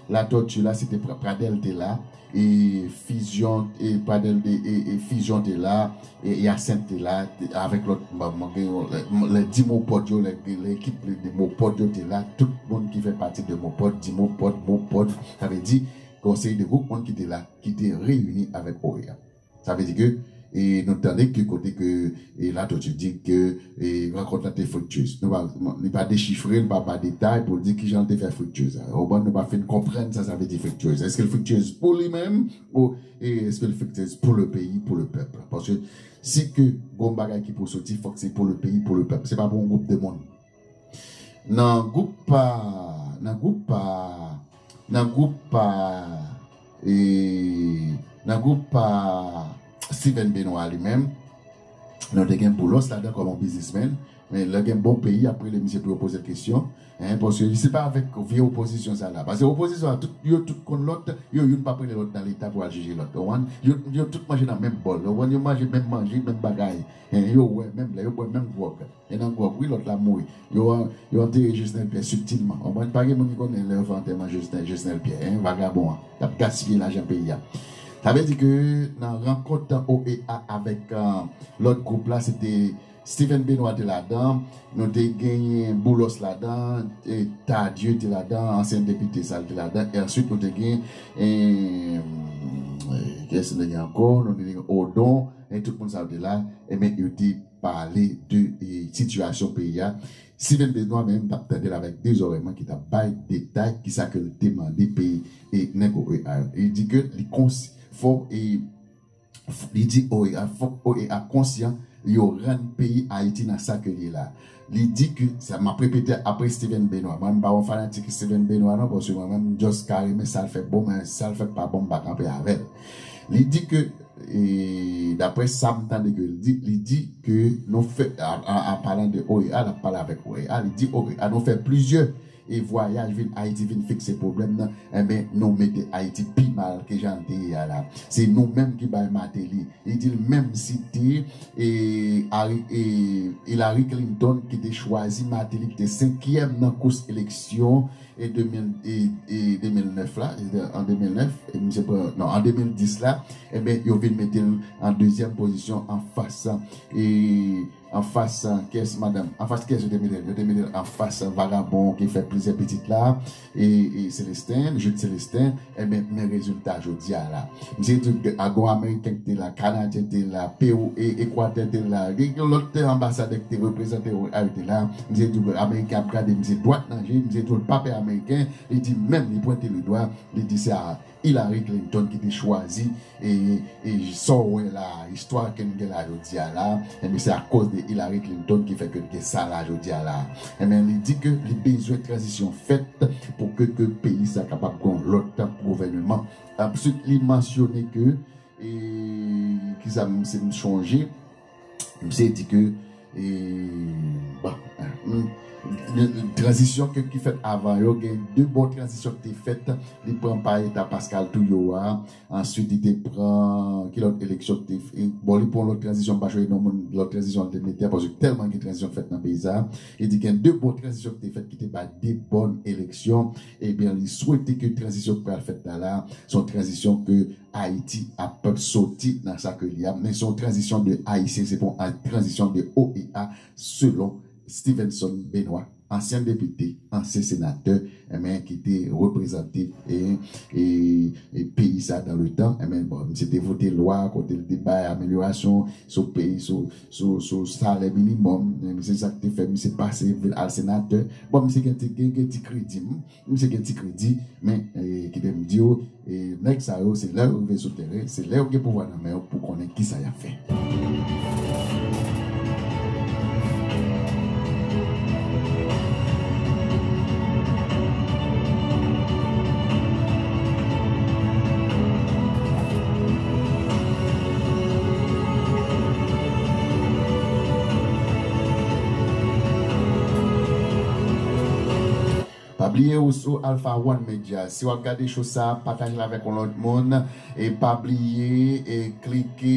Latòti la, se te Pra- Pradèl te la, e Fizyon, e Pradèl de, e, e Fizyon te la, e Yasent te la, te- avèk lòt, mwen, mwen gen yon, lè, lè di Mopòd yo, lè, lè ekip de Mopòd yo te la, tout moun ki fè pati de Mopòd, di Mopòd, Mopòd, sa vle di, gen yon seri de gwoup moun ki te la, ki te reyini avèk O E A. Sa vle di ke, e nou tande ke kote ke, e Latòti di ke, e rankont la te friktyez. Nou pa, li pa dechifre, li pa ba detay pou di kijan l te fè friktyez. Ou konprann, nou pa fin konprann sa sa vle di friktyez. Èske l friktyez pou li menm, ou, e èske l friktyez pou le peyi, pou le pèp? Paske si ke gon bagay ki pou soti, fòk se pou le peyi, pou le pèp. Se pa pou yon gwoup de moun. Nan gwoup pa, nan gwoup pa, nan gwoup pa, e, nan gwoup pa Steven Benoît li menm, nou te gen Boulos ladan kòm yon biznismenn, men lè gen bon peyi, ap rele misye pou yo poze l kesyon, en, paske se pa avèk vye opozisyon sa la. Paske opozisyon an, tout, yo tout konn lòt, yo youn p ap rele lòt nan leta pou al jije lòt, ou konprann? Yo, yo tout manje nan menm bòl, ou konprann? Yo manje menm manje, menm bagay, en, yo wè menm lè, yo bwè menm gwòg. E nan gwòg, wi, lòt la mouri. Yo, yo antere Jovenel Pierre sibtilman. Ou konprann? Pa gen moun ki konnen lè yo fè antèman Jovenel, Jovenel Pierre, en, vagabon an. Y ap gaspiye lajan peyi a. Sa vle di ke nan rankont O E A avèk, e, lòt gwoup la, se te Steven Benoît te ladan, nou te genyen Boulos ladan, e Tardieu te ladan, ansyen depite sa l te ladan, e answit nou te gen, e, e, kiyès nou te gen ankò? Nou te gen Odon, e tout moun sa yo te la, enben, yo te pale de, e, sitiyasyon peyi a. Steven Benoît menm, m t ap tande l avèk de zòrèy mwen ki t ap bay detay kisa ke l te mande peyi, e, nèg O E A yo. Li di ke li konsi, fò, e, f- li di O E A, fòk O E A konsyan yo rann peyi Ayiti nan sa ke l ye la. Li di ke, sa m ap repete apre Steven Benoît. Mwen, m pa yon fanatik Steven Benoît non, paske mwen menm, m just ka renmen sa l fè k bon, men sa l fè k pa bon, m pa kanpe avè l. Li di ke, e, daprè sa m tande ke l di, li di ke nou fè, a, a, a palan de O E A, l ap pale avèk O E A, li di O E A, nou fè plizyè, e, vwayaj vin Ayiti, vin fikse pwoblèm nan, enben, nou mete Ayiti pi mal ke jan l te ye a la. Se nou menm ki bay Martelly. Li di l menm si te, e, Harry, e, Hillary Clinton ki te chwazi Martelly, ki te senkyèm nan kous eleksyon, e, de mil, e, e, de mil nèf la, e, an de mil nèf, e, misye pran, non, an de mil dis la, enben, yo vin mete l an dezyèm pozisyon anfas, e, anfas, e, kiyès, madanm, anfas kiyès yo te mete l? Yo te mete l anfas vagabon ki fè plizyè pitit la, e, e Célestin, Jude Célestin, enben, men rezilta jodi a la. Misye di ke a gon Ameriken ki te la, Kanadyen ki te la, Pewou, e, Ekwatè te la, gen, gen lòt anbasadè ki te reprezante yo, a, yo te la. Misye di ke Ameriken ap gade misye dwat nan je, misye di l pa pè Ameriken, li di menm, li pwente le dwa, li di se a Hillary Clinton ki te chwazi, e, e sa w wè la, istwa ke n gen la jodi a la, enben, se akoz de Hillary Clinton ki fè ke n gen sa la jodi a la. Enben, li di ke li bezwen tranzisyon fèt pou ke, ke peyi sa kapab gen yon lòt gouvèneman. Answit, li mansyone ke, e, kisa m, si m chonje, misye di ke, e, bon, hmm, tranzisyon ke, ki fèt avan yo, gen de bon tranzisyon ki te fèt, li pran pa eta Pascal Touyeau a, answit li te pran, ki lòt eleksyon ki te, e, bon, li pran lòt tranzisyon, m pa chwazi non moun, lòt tranzisyon li te mete a, paske tèlman gen tranzisyon ki fèt nan peyi sa, li di gen de bon tranzisyon ki te fèt, ki te bay de bòn eleksyon, ebyen, li swete ke tranzisyon ki pral fèt la, la, se yon tranzisyon ke Ayiti ap soti nan sa ke li a. Men se yon tranzisyon de Ayisyen, se pa yon tranzisyon de O E A, selon Stevenson Benoît, ansyen depite, ansyen senatè, enben, ki te reprezante, e, e, e peyi sa dan le tan. Enben, bon, misye te vote lwa kote l te bay amelyorasyon sou peyi, sou, sou, sou salè minimòm. Enben, se sa ki te fè misye pase, vin al senatè. Bon, misye gen ti, gen, gen ti kredi, m, misye gen ti kredi, men, e, kite m di w, e, nèg sa yo, se lè yo rive sou teren, se lè yo gen pouvwa nan men yo pou konnen kisa y ap fè. Pa bliye ou sou Alpha One Media. Si w ap gade show sa, pataje l avèk yon lòt moun. E pa bliye, e klike,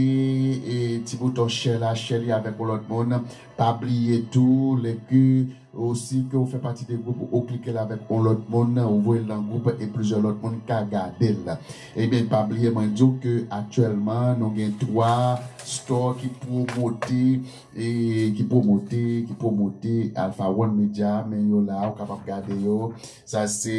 e ti bouton share la, share li avèk yon lòt moun. Pa bliye tou, lè ke, ou si ke ou fè pati de gwoup, ou klike l avèk yon lòt moun, ou voye l nan gwoup e plizyè lòt moun ka gade l. Ebyen, pa bliye, mwen di w ke aktyèlman, nou gen twa store ki pwomote, e ki pwomote, ki pwomote Alpha One Media, men yo la, ou kapab gade yo. Sa se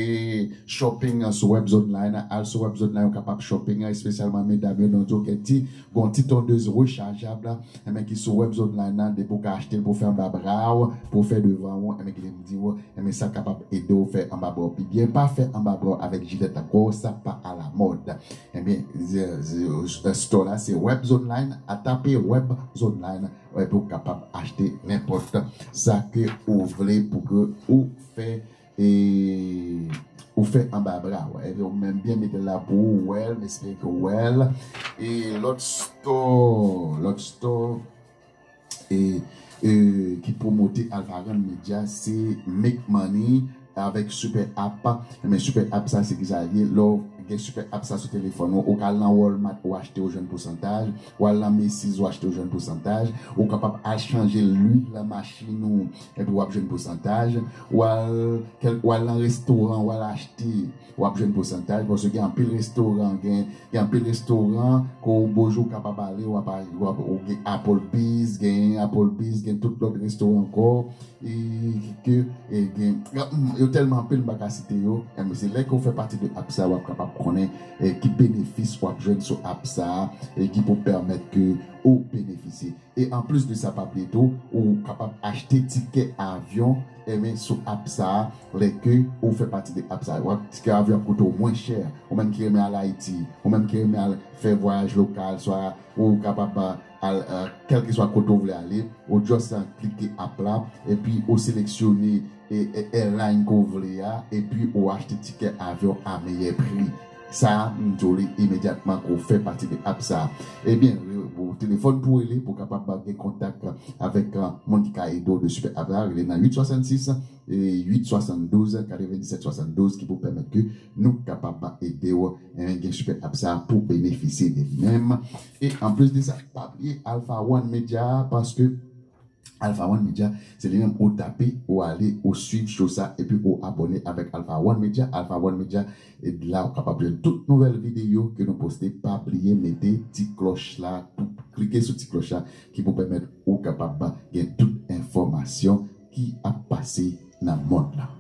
shopping sou Webzone Line. Al sou Webzone Line, ou kapab shopping, espesyalman medam yo, nou di w gen ti, gon ti tondez rechajab la, enben ki sou Webzone Line nan, depi w ka achte l pou fè anba bra w, pou fè devan w, enben ki te m di w, enben sa kapab ede w fè anba bra w pi byen. Pa fè anba bra w avèk jilèt ankò, sa pa alamòd. Ebyen, ze- ze- store la se Webzone Line, a tape Webzone Line, epi w kapab achte nenpòt sa ke ou vle pou ke ou fè, e, ou fè anba bra w. Epi ou menm byen mete l la pou ou wè l, m espere ke w wè l. E lòt store, lòt store, e, e, ki pwomote Alpha One Media, se Make Money avèk Super App. Men Super App sa, se ki sa l ye? Lè w gen Super App sa sou telefòn ou, ou ka al nan Walmart, ou achte, ou jwenn pousantaj. Ou al nan Macy's, ou achte, ou jwenn pousantaj. Ou kapab al chanje lwil nan machin ou, epi w ap jwenn pousantaj. Ou al, kèl- ou al nan restoran, ou al achte, w ap jwenn pousantaj, paske gen anpil restoran, gen, gen anpil restoran ke w bonjou kapab ale, w ap, w ap, ou gen Applebee's, gen Applebee's, gen tout lòt restoran ankò, e, ke, e, gen, yo tèlman anpil, m pa ka site yo, men se lè ke w fè pati de app sa, w ap kapab konnen, e, ki benefis w ap jwenn sou app sa, e ki pou pèmèt ke ou benefisye. E anplis de sa, pa bliye tou, ou kapab achte tikè avyon, enben, sou app sa a, lè ke ou fè pati de app sa a. W ap, tikè avyon ap koute w mwen chè. Ou menm ki renmen al Ayiti, ou menm ki renmen al fè vwayaj lokal, swa ou kapab, a, al, a, kèlkeswa kote w vle ale, ou just, a, klike app la, epi ou seleksyone, e, e, airline ke w vle a, epi ou achte tikè avyon a meyè pri. Sa a, m di w li imedyatman ke w fè pati de app sa a. Ebyen, re- ou telefòn pou rele, pou w kapab gen kontak avèk, a, moun ki ka ede w de Super App la, rele nan uit swasannsis, e, uit swasanndouz, katrevenndisèt swasanndouz, ki pou pèmèt ke nou kapab ede w, e, gen Super App sa a pou benefisye de li menm. E anplis de sa, pa bliye Alpha One Media, paske Alpha One Media, se li menm ou tape, ou ale, ou swiv show sa, epi ou abòne avèk Alpha One Media. Alpha One Media, e la ou kapab jwenn tout nouvèl videyo ke nou poste. Pa bliye mete ti klòch la, pou, klike sou ti klòch la, ki pou pèmèt ou kapab gen tout enfòmasyon ki ap pase nan mond lan.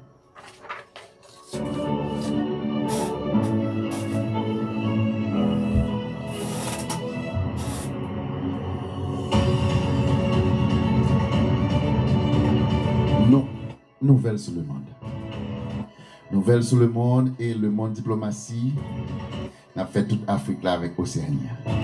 Nou, nouvèl sou lemonn. Nouvèl sou lemonn e lemonn diplomasi. N ap fè tout Afrik la avèk Oseyani a.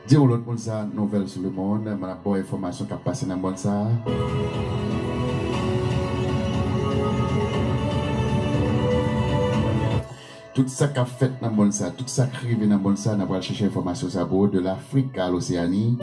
Di yon lòt moun sa, nouvèl sou lemonn, m ap ba w enfòmasyon k ap pase nan mond sa a. Tout sa k ap fèt nan mond sa, tout sa k rive nan mond sa, n ap pral chèche enfòmasyon sa pou ou, de Lafrik a Loseyani.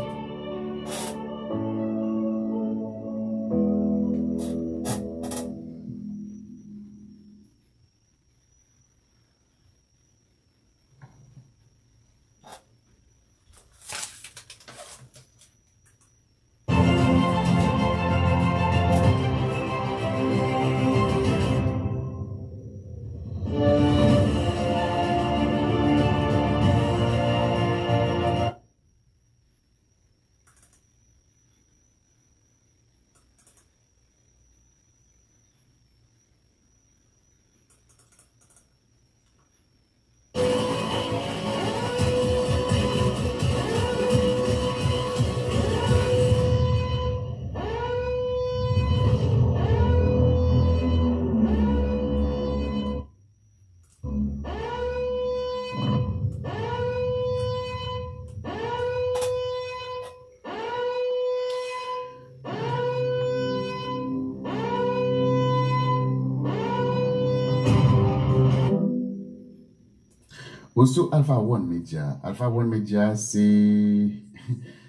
Ou sou Alpha One Media. Alpha One Media, se,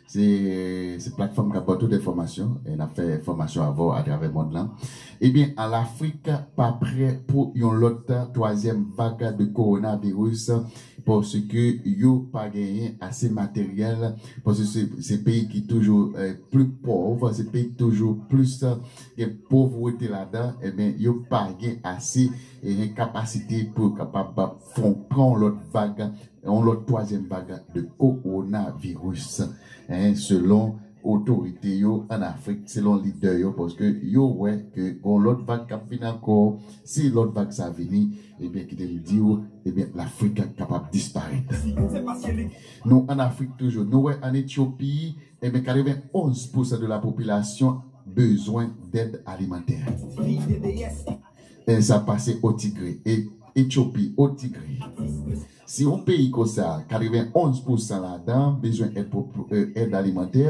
se, se platfòm k ap ba tout enfòmasyon, e n ap fè enfòmasyon avè w atravè mond lan. Ebyen, an Lafrik pa prè pou yon lòt twazyèm vag de kowonaviris, paske yo pa genyen ase materyèl, paske se, se peyi ki toujou, eh, pli pòv, se peyi ki toujou plis, eh, gen povrete ladan, ebyen, yo pa gen ase, eh, kapasite pou yo kapab fon, pran yon lòt vag, yon lòt twazyèm vag de kowonaviris, eh, selon otorite yo an Afrik, selon lidè yo, paske yo wè ke gon lòt vag k ap vini ankò. Si lòt vag sa vini, ebyen, kite m di w, ebyen, Lafrik kapab disparèt. Nou an Afrik toujou. Nou wè an Etyopi, ebyen, katrevenn onz pousan de la popilasyon bezwen dèd alimantè. E sa pase o Tigré. E Etyopi, o Tigré. Si yon peyi konsa, katrevenn onz pousan ladan bezwen èd, eh, èd alimantè,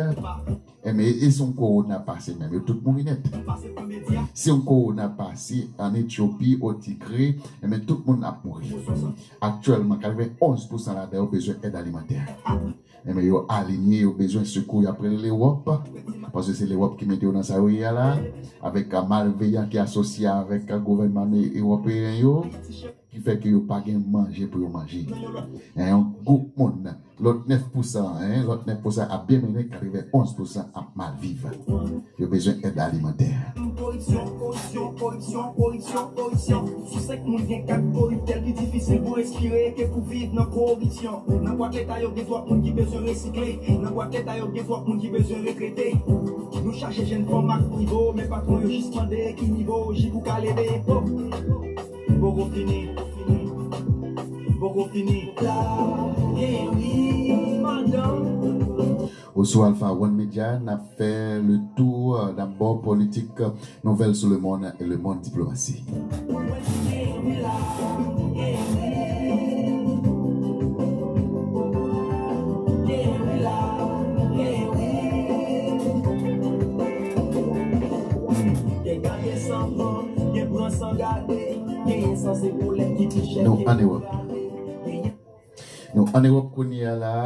enben, e si yon kowona pase menm, yo tout mouri nèt. Si yon kowona pase an Etyopi, o Tigré, enben, tout moun ap mouri. Aktyèlman, katrevenn onz pousan ladan yo bezwen èd alimantè. Enben, yo alinye, yo bezwen sekou, y ap rele Lewòp, paske se Lewòp ki mete yo nan sa yo ye a la, avèk, a, malveyan ki asosye avèk, a, gouvènman e-, ewopeyen yo, ki fè ke yo pa gen manje pou yo manje. En, yon gwoup moun, lòt nèf pousan, en, lòt nèf pousan ap byen mennen, katrevenn onz pousan ap mal viv. Yo bezwen èd alimantè. Koripsyon, koripsyon, koripsyon, koripsyon, koripsyon. Sou senk moun, gen kat koriptè, l pi difisil pou respire ke pou viv nan koripsyon. Nan bwat leta yo, gen twòp moun ki bezwen resikle. Nan bwat leta yo, gen twòp moun ki bezwen retrete. Nou chache jèn fanm ak nivo, men patwon yo jis mande ki nivo jip ou ka leve. Oh! Poko fini, poko fini. Ou sou Alpha One Media, n ap fè le tour, n ap ba w politik, nouvèl sou le monde et le monde diplomatie. Nou an Ewòp. Nou an Ewòp kounye a la,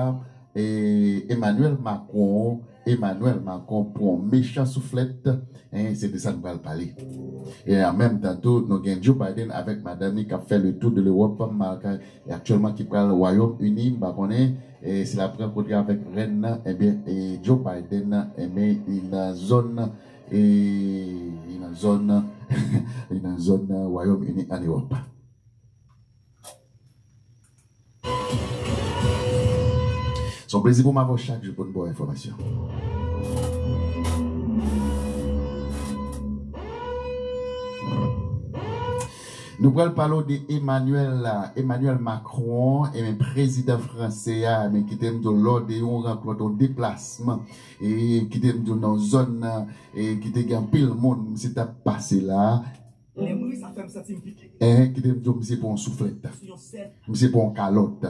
e Emmanuel Macron, Emmanuel Macron pran yon mechan souflèt, en, se de sa nou pral pale. E an menm tan tou, nou gen Joe Biden avèk madanm li k ap fè le tour de l'Europe, malgre e aktyèlman ki pral Wayòm Ini, m pa konnen, e si l ap rankontre avèk rèn nan, ebyen, e Joe Biden, ebyen, li nan zòn, e li nan zòn, li nan zòn Wayòm Ini an Ewòp. Se yon plezi pou m avè w chak jou pou n ba w enfòmasyon. Nou pral pale w de Emmanuel, Emmanuel Macron, e men prezidan fransè a, men kite m di w lò de yon rankont, yon deplasman, e kite m di w nan zòn nan, e ki te gen anpil moun, misye t ap pase la. Lè m ri, sa fè m santi m pike. Enhen, kite m di w, misye pran yon souflèt. Misye pran yon kalòt.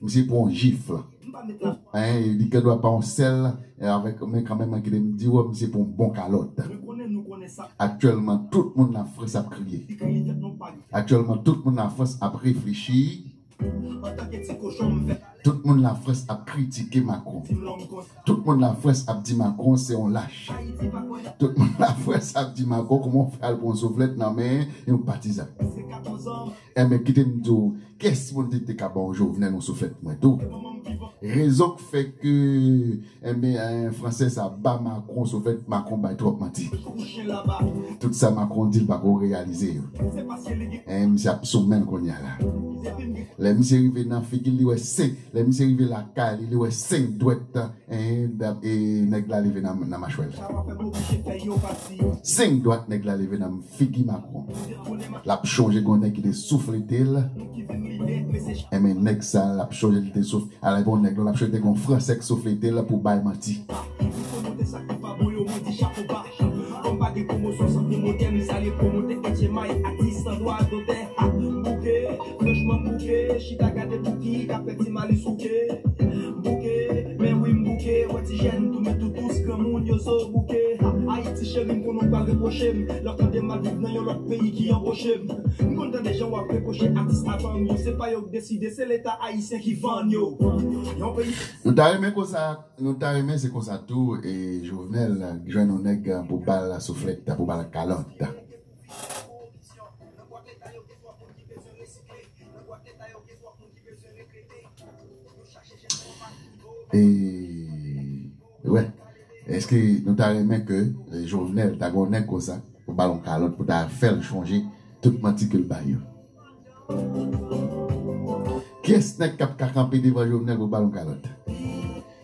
Misye pran yon jif. Enhen, li gen dwa pa yon sèl, e avèk, men kanmenm, kite m di w, misye pran yon bon kalòt. Aktyèlman, tout moun Lafrans ap kriye. Aktyèlman, tout moun Lafrans ap reflechi. Tout moun Lafrans ap kritike Macron. Tout moun Lafrans ap di Macron se yon lach. Tout moun Lafrans ap di Macron, kòman w fè al pran yon souflèt nan men yon patizan? Enben, kite m di w, kiyès moun ki te ka ba w Jovenel yon souflèt mwen tou? Rezon k fè ke, enben, en, fransè sa ba Macron souflèt, Macron bay twòp manti. Tout sa Macron di, l pako reyalize yo. En, misye ap sou men l kounye a la. Lè misye rive nan figi l, li wè senk, lè misye rive lakay li, li wè senk dwèt, en, e nèg la leve nan, nan machwè l. Senk dwèt nèg la leve nan figi Macron. L ap chonje gon nèg ki te souflete l. Enben, nèg sa, l ap chonje li te souf-, alè, bon, nèg la, l ap chonje te gon fransè k souflete l pou bay manti. Kòm pa gen pwomosyon san pwomotè, m salye pwomotè Etye May, atis san dwa dotè. Ha, m bouke, franchman m bouke, chita gade Bouki k ap fè ti mali souke. M bouke, men wi m bouke, wè ti jèn tou men tou dous, granmoun yo zo bouke. Ha, Ayiti cheri m, konnen w pral repwoche m lè w tande m al viv nan yon lòt peyi ki anboche m. M konn tande jan w ap repwoche atis avan m yo, se pa yo k deside, se Leta ayisyen ki vann yo. Yon peyi. Nou ta renmen konsa, nou ta renmen se konsa tou, e Jovenel jwenn yon nèg pou ba l souflèt, pou ba l kalòt. E, wè, èske nou ta renmen ke, e, Jovenel ta gen yon nèg konsa pou ba l yon kalòt, pou ta fè l chonje tout manti ke l bay yo? Kiyès nèg k ap ka kanpe devan Jovenel pou ba l yon kalòt?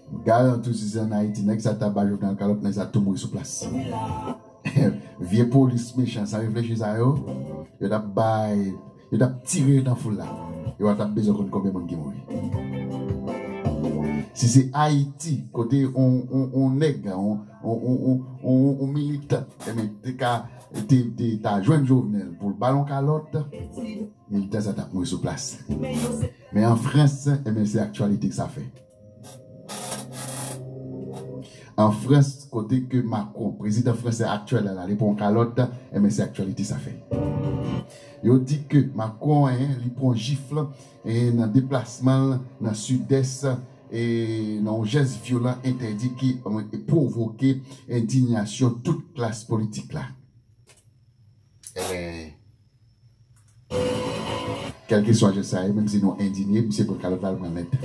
M garanti w, si se ann Ayiti, nèg sa ta ba Jovenel kalòt, nèg sa tou mouri sou plas. Vye polis mechan, san reflechi sa yo, yo t ap bay, yo t ap tire yo nan foul la. Yo pa t ap bezwen konn konbyen moun ki mouri. Si se Ayiti, kote on, on, on nèg, on, on, on, on, on, on militan, enben, te ka, te, te ta jwenn Jovenel pou l ba l yon kalòt, militan sa t ap mouri sou plas. Men an Frans, enben, se aktyalite k sa fè. An Frans, kote ke Macron, prezidan fransè aktyèl la, li pran kalòt, enben, se aktyalite sa fè. Yo di ke Macron, en, li pran jif, en, nan deplasman l nan Sidès, e nan yon jès vyolan entèdi ki, en, pwovoke endiyasyon tout klas politik la. Enben, kèlkeswa jès sa ye, menm si nou endinye, misye pran kalòt la, l pran nèt.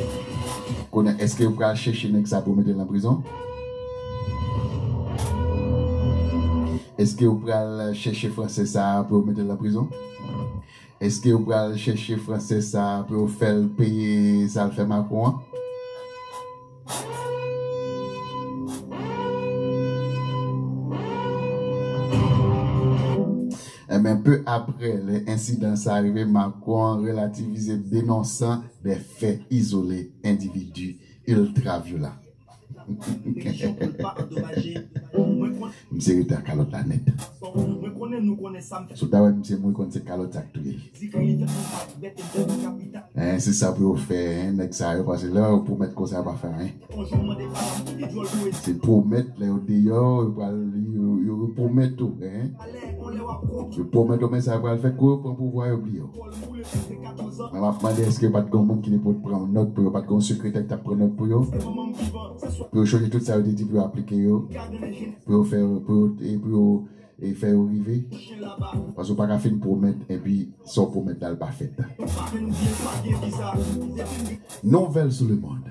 Kounye a, èske yo pral chèche nèg sa pou yo mete l nan prizon? Èske yo pral chèche fransè sa pou yo mete l nan prizon? Èske yo pral chèche fransè sa pou yo fè l peye sa l fè Macron an? Enben, peu après, lè ensidan sa rive, Macron relativize, dénonçant des faits isolés, individus ultra violents. Misye rete ak kalòt la nèt. Si w ta wè misye mouri konn se kalòt sa k touye l. En, se sa pou yo fè, en, nèg sa yo, paske lè yo pwomèt konsa, yo pa fè anyen. Se pwomèt, lè yo deyò, yo pral, yo, yo, yo pwomèt ou, en. Yo pwomèt ou, men sa yo pral fè, kou yo pran pouvwa, yo bliye w. Mwen, m ap mande, èske pa t gen moun ki te pot pran nòt pou yo, pa t gen yon sekretè ki t ap pran nòt pou yo? Pou yo chonje tout sa yo te di pou yo aplike yo, pou yo fè, pou yo, e pou yo, e fè yo rive. Paske w pa ka fin pwomèt, epi sa w pwomèt la, l pa fèt. Nouvelle sous le monde.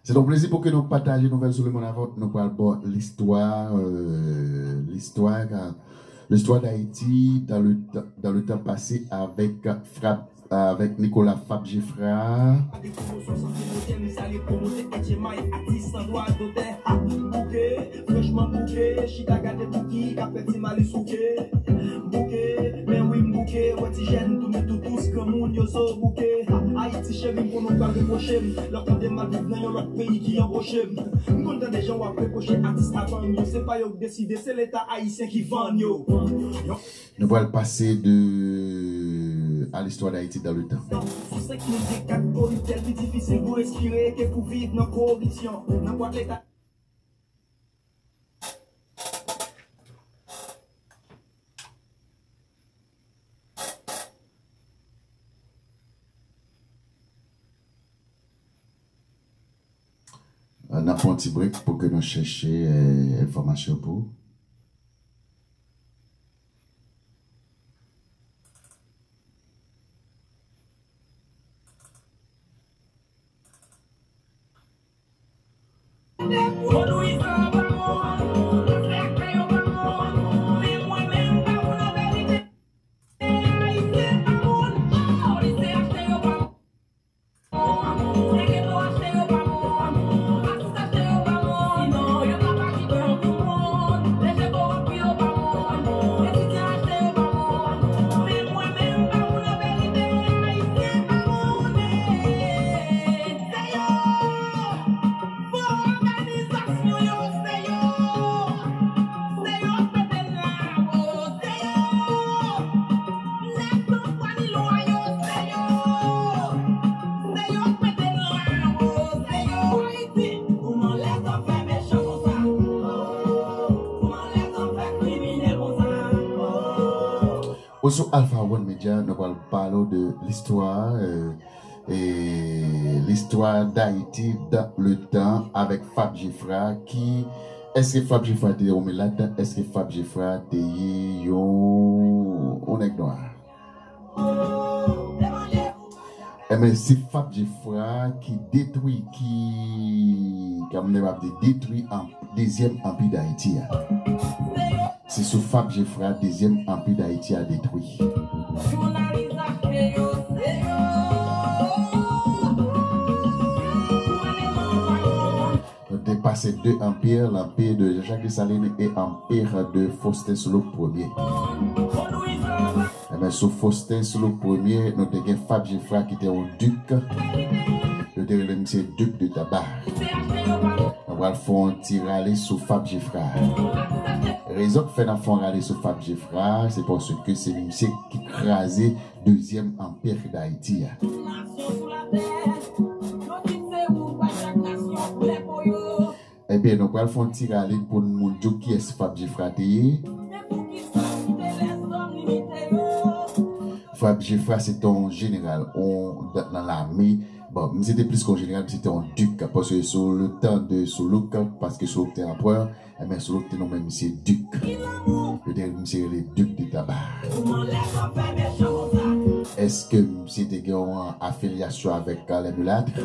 Se yon plezi pou ke nou pataje nouvèl sou lemonn avè w. Nou pral ba w listwa, euh, listwa, euh, listwa d'Ayiti dans le temps, dans le temps passé avec Frap, avec Nicolas Fab Geffrard. Franchman bouke, chita gade Bouki k ap fè ti malis bouke. Bouke, men wi m bouke, wè ti jèn tounen toutous, granmoun yo zo bouke. Ha, Ayiti cheri m, konnen w pral repwoche m lè w tande m al viv nan yon lòt peyi ki anboche m. M konn tande jan w ap repwoche atis avan m yo, se pa yo k deside, se Leta ayisyen ki vann yo. Nou pral pase de à l'histoire d'Haïti dans le temps. Sou senk mil vennkat, koriptè l pi difisil pou respire ke pou viv nan koripsyon. Nan bwat Leta. N ap pran yon ti brek pou ke nou chèche, eh, enfòmasyon pou ou. Sou Alpha One Media, nou pral pale w de listwa, euh, e listwa d'Haïti dans le temps avec Fab Geffrard, ki, èske Fab Geffrard te yon milat? Èske Fab Geffrard te ye yon, yon nèg nwa? Enben, se Fab Geffrard ki detwi, ki, kòm m ap di, detwi an, dezyèm anpi Dayiti a. Se sou Fab Geffrard dezyèm anpi Dayiti a detwi. Nou te pase de anpi, lanpi de Jean-Jacques Dessalines e anpi de Faustin Soulouque premye. Enben, sou Faustin Soulouque premye, nou te gen Fab Geffrard ki te yon dik. Yo te rele misye Duc de Tabar. Nou pral fè yon ti rale sou Fab Geffrard. Rezon k fè n ap fè yon rale sou Fab Geffrard, se paske se misye ki kraze dezyèm anpi Dayiti a. Ebyen, nou pral fè yon ti rale pou n moun di w kiyès Fab Geffrard te ye. Fab Geffrard se te yon jeneral, yon, nan lame. Bon, misye te plis ke yon jeneral, misye te yon dik, paske sou le tan de Soulouque, paske Soulouque te anperè, enben, Soulouque te nonmen misye dik. Yo te misye rele Duc de Tabar. Èske misye te gen yon afilyasyon avèk, euh, les mulâtres?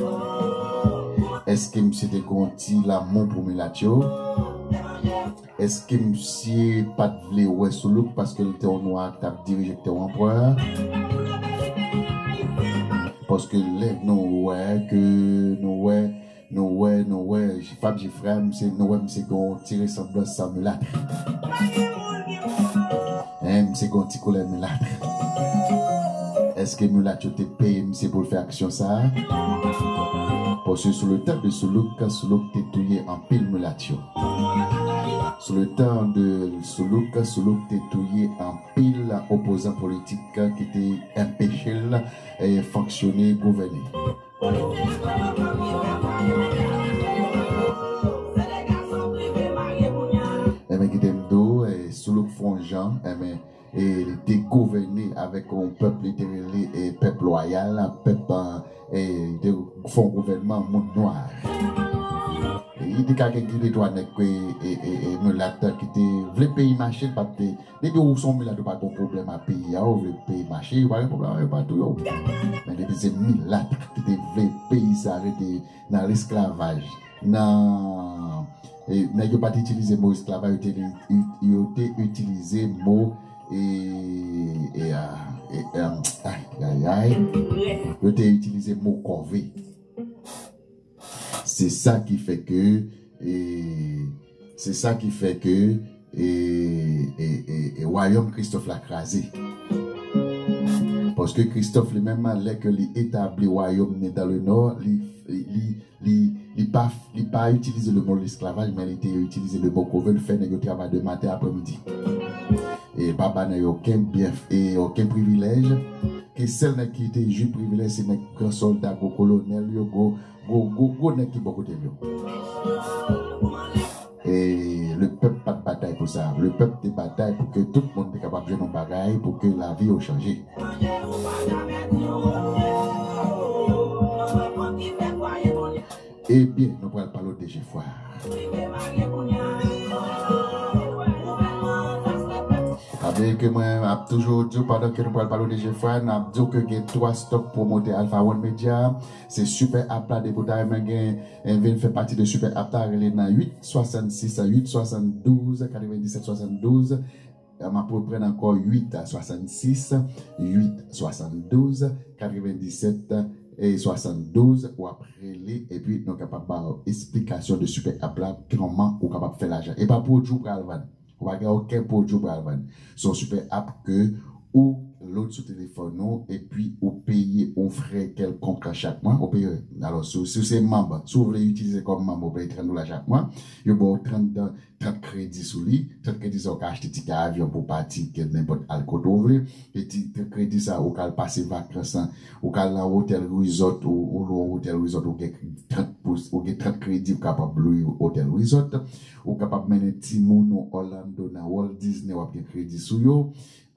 Èske misye te gen yon ti lanmou pou milat yo? Èske misye pa t vle wè Soulouque paske l te yon nwa k t ap dirije, k te yon anperè? Paske lè nou wè ke, nou wè, nou wè, nou wè, Fab Geffrard, misye, nou wè misye gen yon ti resanblans a milat. Hein, misye gen yon ti koulè milat. Èske milat yo te peye misye pou l fè aksyon sa a? Paske sou le tan de Soulouque, Soulouque te touye anpil milat yo. Sou le tan de Soulouque, Soulouque te touye anpil opozan politik ki te anpeche l, eh, fonksyone, gouvène. Enben, kite m di w, eh, Soulouque fè yon jan, enben, e li te gouvène avèk yon pèp, li te rele, e, pèp lwayal, pèp, e, li te fè yon gouvènman moun nwa. E li te ka gen de twa nèg, e, e, e, e, milat ki te vle peyi mache, l pa t te, depi ou se yon milat, ou pa gen pwoblèm a peyi a, ou vle peyi mache, yo pa gen pwoblèm, yo pa touye w. Men depi se milat ki te vle peyi sa rete nan lesklavaj, nan, e, nèg yo pa t itilize mo esklavaj, yo te, yo te itilize mo, e, e, a, e, em, ay, ay, ay. Yo te itilize mo kòve. Se sa ki fè ke, e, se sa ki fè ke, e, e, e, e wayòm Kristòf la kraze. Paske Kristòf li menm, lè ke li etabli wayòm li dan le nò, li, li, li, li pa, li pa itilize le mo lesklavaj, men li te itilize le mo kòve, l fè nèg yo travay de maten aprèmidi. E pa ba nèg yo okenn byen, e okenn privilèj. Ke sèl nèg ki te jwi privilèj, se nèg gran sòlda, gwo kolonèl yo, gwo, gwo, gwo, gwo nèg ki bò kote l yo. E le pèp pa t batay pou sa. Le pèp te batay pou ke tout moun te kapab jwenn yon bagay, pou ke lavi yo chanje. Ebyen, nou pral pale w de Geffrard. Pa bliye ke mwen ap toujou di w, pandan ke nou pral pale w de Geffrard, n ap di w ke gen twa stòk pwomotè Alpha One Media. Se Super App la, depi w ta renmen gen, eh, vin fè pati de Super App la, rele nan uit swasannsis, uit swasanndouz, katrevendisèt swasanndouz. M ap reprann ankò, uit swasannsis, uit swasanndouz, katrevendisèt e swasanndouz. W ap rele, epi nou kapab ba w esplikasyon de Super App la, kòman ou kapab fè lajan. E pa pwodui w pral vann. Ou pa gen okenn pwodui w pral vann. Se yon Super App ke ou load sou telefòn ou, epi ou peye yon frè kèlkonk chak mwa. Ou peye, alò, si, si w se manm, si w vle itilize kòm manm, ou peye trant dola chak mwa. Yo ba w trant, trant kredi sou li. Trant kredi sa, ou ka achte tikè avyon pou w pati ke nenpòt al kote w vle. E ti, trant kredi sa, ou ka al pase vakans, ou ka al nan otèl resort, ou, ou lwe yon otèl resort, ou gen trant pou, ou gen trant kredi, ou kapab lwe otèl resort. Ou kapab mennen timoun ou Orlando nan Walt Disney, w ap gen kredi sou yo.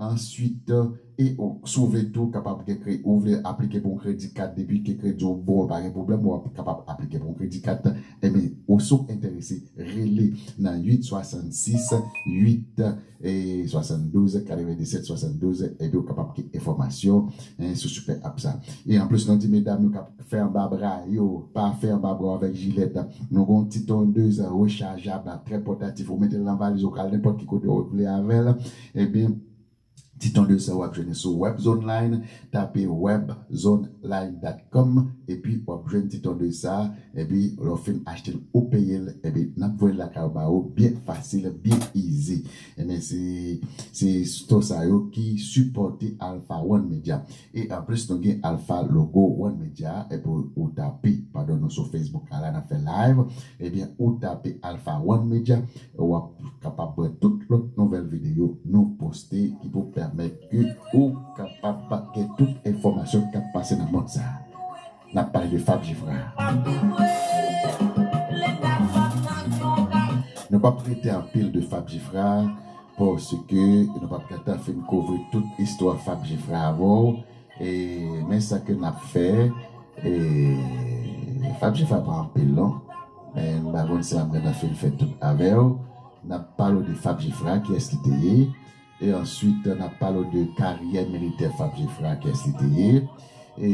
Answit, e ou, si w vle tou, kapab gen kredi, ou vle aplike pou yon kredi kat, depi ke kredi w bon, pa gen pwoblèm, w ap kapab aplike pou yon kredi kat. Ebyen, ou si w enterese, rele nan uit swasannsis, uit, e swasanndouz, katrevenndisèt swasanndouz, epi w kapab gen enfòmasyon, en, sou super app sa. E anplis, nou di medam yo k ap fè anba bra yo, pa fè anba bra w avèk jilèt. Nou gen yon ti tondeuse rechajab, trè pòtatif. Ou mete l nan valiz ou, k al nenpòt ki kote w vle avè l. Ebyen, ti tondeuse sa w ap jwenn sou Webzone Line, tape webzoneline dot com, epi w ap jwenn ti tondeuse sa, epi lè w fin achte l, ou peye l, epi n ap voye l lakay ou ba ou byen fasil, byen easy. Ebyen, se, se store sa yo ki sipòte Alpha One Media. E anplis, nou gen Alpha Logo One Media, epi ou tape, padon, nou sou Facebook la, la n ap fè live, ebyen, ou tape Alpha One Media, w ap kapab wè tout lòt nouvèl videyo nou poste ki pou pèmèt ke ou kapab gen tout enfòmasyon k ap pase nan mond sa a. N ap pale de Fab Geffrard. Nou p ap rete anpil de Fab Geffrard, paske nou p ap gentan fin kouvri tout istwa Fab Geffrard avè w. E, men sa ke n ap fè, e, Fab Geffrard pa anpil non. Men m pa konn si m ap gentan fin fè tout avè w. N ap pale w de Fab Geffrard, kiyès li te ye. E answit, n ap pale w de karyè militè Fab Geffrard, kiyès li te ye. E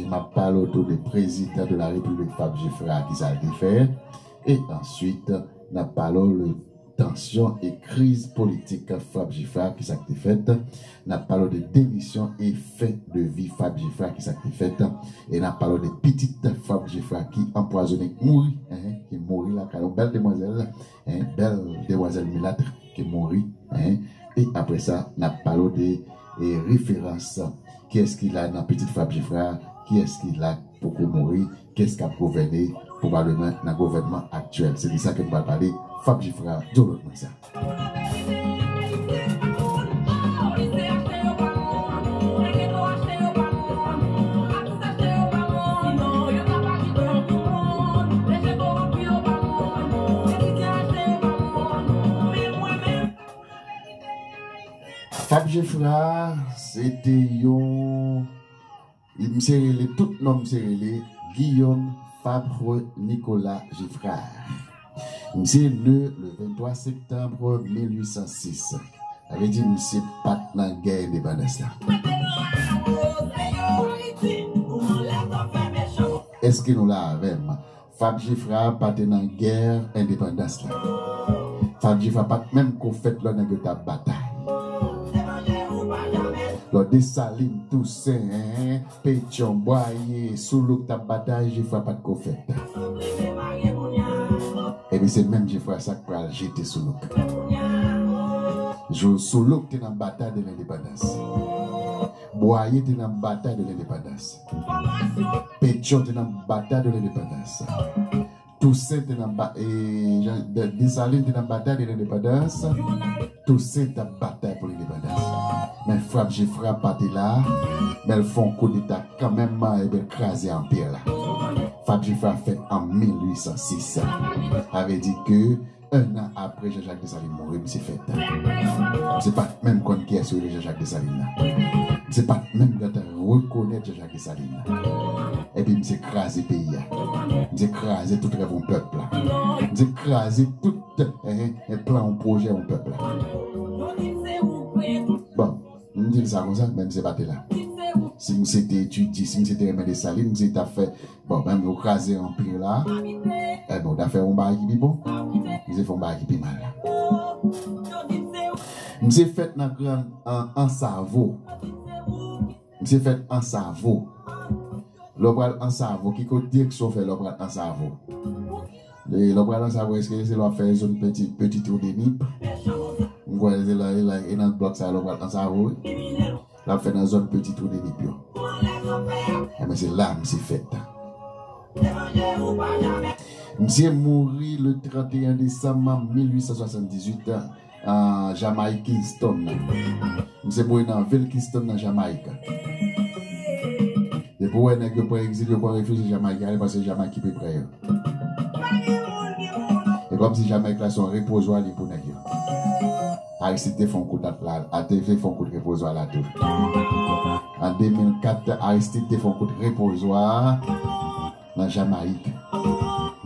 m ap pale w tou de prezidan de la repiblik Fab Geffrard, kisa l te fè. E answit, n ap pale w de tansyon e kriz politik Fab Geffrard, kisa k te fèt. N ap pale w de demisyon e fen de vi Fab Geffrard, kisa k te fèt. E n ap pale w de pitit Fab Geffrard ki anpwazonnen, ki mouri, en, ki mouri lakay yon bèl demwazèl, en, bèl demwazèl milat ki mouri, en. E apre sa, n ap pale w de, e, referans. Kiyès ki la nan pitit Fab Geffrard? Kiyès ki la poko mouri? Kiyès k ap gouvène pwobableman nan gouvènman aktyèl? Se de sa ke m pral pale. Fab Geffrard, di w lòt moun sa. Fab Geffrard, se te yon, misye rele, tout non misye rele Guillaume Fabre Nicolas Geffrard. Misye ne le venntwa septanm mil uit san sis. Sa vle di misye pa t nan gè endepandans la. Èske nou la avè m? Fab Geffrard pa te nan gè endepandans la. Fab Geffrard pa t menm ko fèt lè nèg yo t ap batay. Lè Desalin, Tousen, en, Petyon, Bwaye, Soulouk t ap batay, Geffrard pa t ko fèt. Epi se menm Geffrard sa k pral jete Soulouk. Jou Soulouk te nan batay de lendepandans. Bwaye te nan batay de lendepandans. Petyon te nan batay de lendepandans. Tousen te nan ba-, e, Jan-, De-, Desalin te nan batay de lendepandans. Tousen t ap batay pou lendepandans. Men Fab Geffrard pa te la, men l fè yon koudeta kanmenm, epi l kraze anpi la. Fab Geffrard fèt an mil uit san sis. Sa vle di ke ennan apre Jean-Jacques Dessalines mouri, misye fèt. Misye pa t menm konn kiyès yo rele Jean-Jacques Dessalines la. Misye pa t menm gentan rekonèt Jean-Jacques Dessalines la. Epi misye kraze peyi a. Misye kraze tout rèv yon pèp la. Misye kraze tout, eh, eh, plan yon pwojè yon pèp la. Bon, m di l sa konsa, men misye pa te la. Si misye te etidye, si misye te renmen Desalin, misye t ap fè, bon, menm yo kraze anpi la, enben, ou ta fè yon bagay ki pi bon. Misye fè yon bagay ki pi mal. Misye fèt nan Gran, an, Ansavo. Misye fèt Ansavo. Lè w pral Ansavo, ki kote direksyon w fè lè w pral Ansavo? E lè w pral Ansavo, èske se lè w ap fè zòn Petit, Petit Trou de Nip? M kwè se la, e la, e nan blòk sa lè w pral Ansavo, wi. L ap fè nan zòn Petit Trou de Nip yo. Enben, se la misye fèt. Misye mouri le trant et un décembre mil uit san swasanndizuit, an Jamayik, Kingston. Misye mouri nan vil Kingston, nan Jamayik. Depi w wè nèg yo pran egzil, yo pran refij Jamayik, ale paske Jamayik ki pi pre yo. E kòmsi Jamayik la se yon repozwa li pou nèg yo. Aristide te fè yon kout at la, a te fè yon kout repozwa la tou. An de mil kat, Aristide te fè yon kout repozwa nan Jamayik,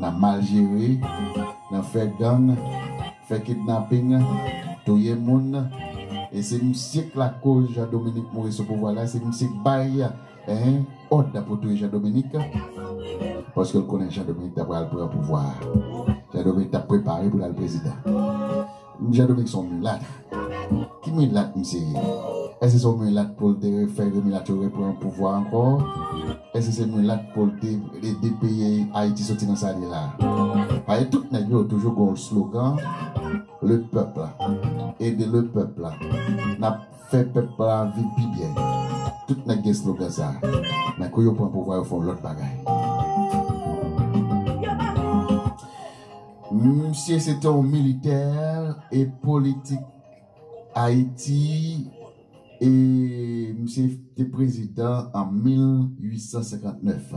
nan mal jere, nan fè gang, fè kidnaping, touye moun. E se misye k lakoz Jean Dominique mouri sou pouvwa la, se misye k bay, en, òd pou touye Jean Dominique, paske l konnen Jean Dominique ta pral pran pouvwa a. Jean Dominique t ap prepare pou l al prezidan. Jean Dominique se yon milat. Ki milat misye ye? Èske se yon milat pou l te fè milat yo repran pouvwa ankò? Èske se milat pou l te ede peyi Ayiti soti nan sa l ye la? Paske tout nèg yo toujou gen yon slogan, le peuple, ede le peuple. N ap fè pèp la viv pi byen. Tout nèg gen slogan sa. Men kou yo pran pouvwa, yo fè yon lòt bagay. Misye se te yon militè e politik Ayiti, e misye te prezidan an mil uit san senkant nèf.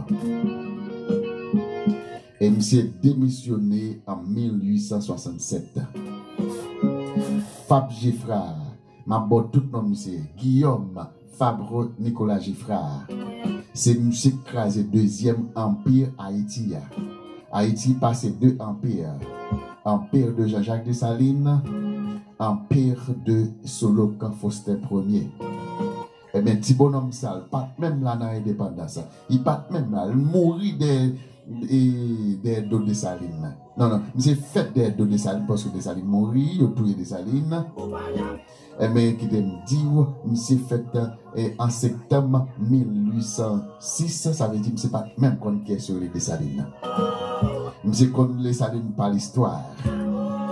E misye demisyone an mil uit san swasannsèt. Fabre Geffrard, m ap ba w tout non misye, Guillaume Fabre Nicolas Geffrard. Se misye ki kraze dezyèm anpi Ayiti a. Ayiti pase de anpi. Empire de Jean-Jacques Dessalines, Empire de Soulouque Faustin Premier. Ebyen, ti bonòm sa, l pa t menm la nan endepandans. Li pa t menm la. L mouri dèyè, e, dèyè do Desalin nan. Non, non, misye fèt dèyè do Desalin, paske Desalin mouri, yo touye Desalin. Ebyen, kite m di w, misye fèt, e, an septanm mil uit san sis, sa vle di misye pa t menm konn kiyès yo rele Desalin nan. Misye konn Desalin pa listwa.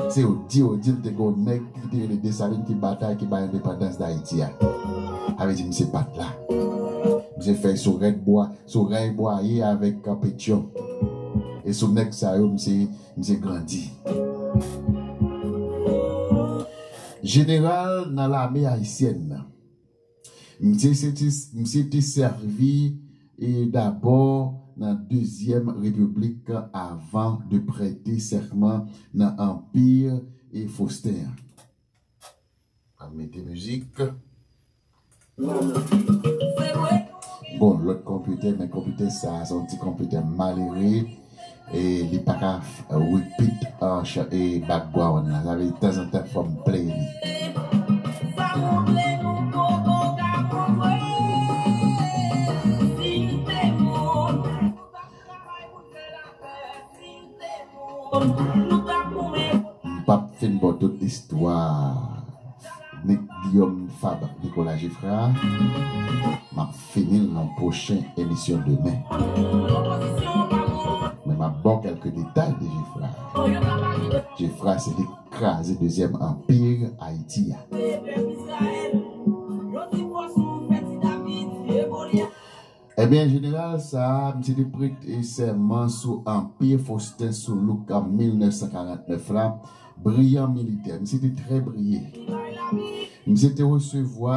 Se yo di, yo di l te gen yon nèg ki te rele Desalin ki batay, ki bay endepandans Dayiti a. Sa vle di misye pa t la. Misye fèt sou rèd bwa, sou rèy bwaye avèk Petyon. E sou nèg sa yo, misye, misye grandi. Jeneral nan lame ayisyèn nan. Misye se te, misye te sèvi, e, dabò nan Dezyèm Repiblik avan de prete sèman nan Anpi, e, Fosten an. An mete mizik. Bon, lòt konpitè, men konpitè sa a, se yon ti konpitè malere. E li pa ka f-, repeat, ah, cha-, e background la. Sa vle di tanzantan fò m play li. M p ap fin ba w tout istwa Guillaume Fabre Nicolas Geffrard. M ap fini l nan pwochen emisyon demen. Men m ap ba w kèlke detay de Geffrard. Geffrard se li k kraze Dezyèm Anpi Ayiti a. Ebyen, jeneral sa a, misye te prete sèman sou Anpi Fosten Soulouk an mil nèf san karant nèf la, briyan militè. Misye te trè briye. Misye te resevwa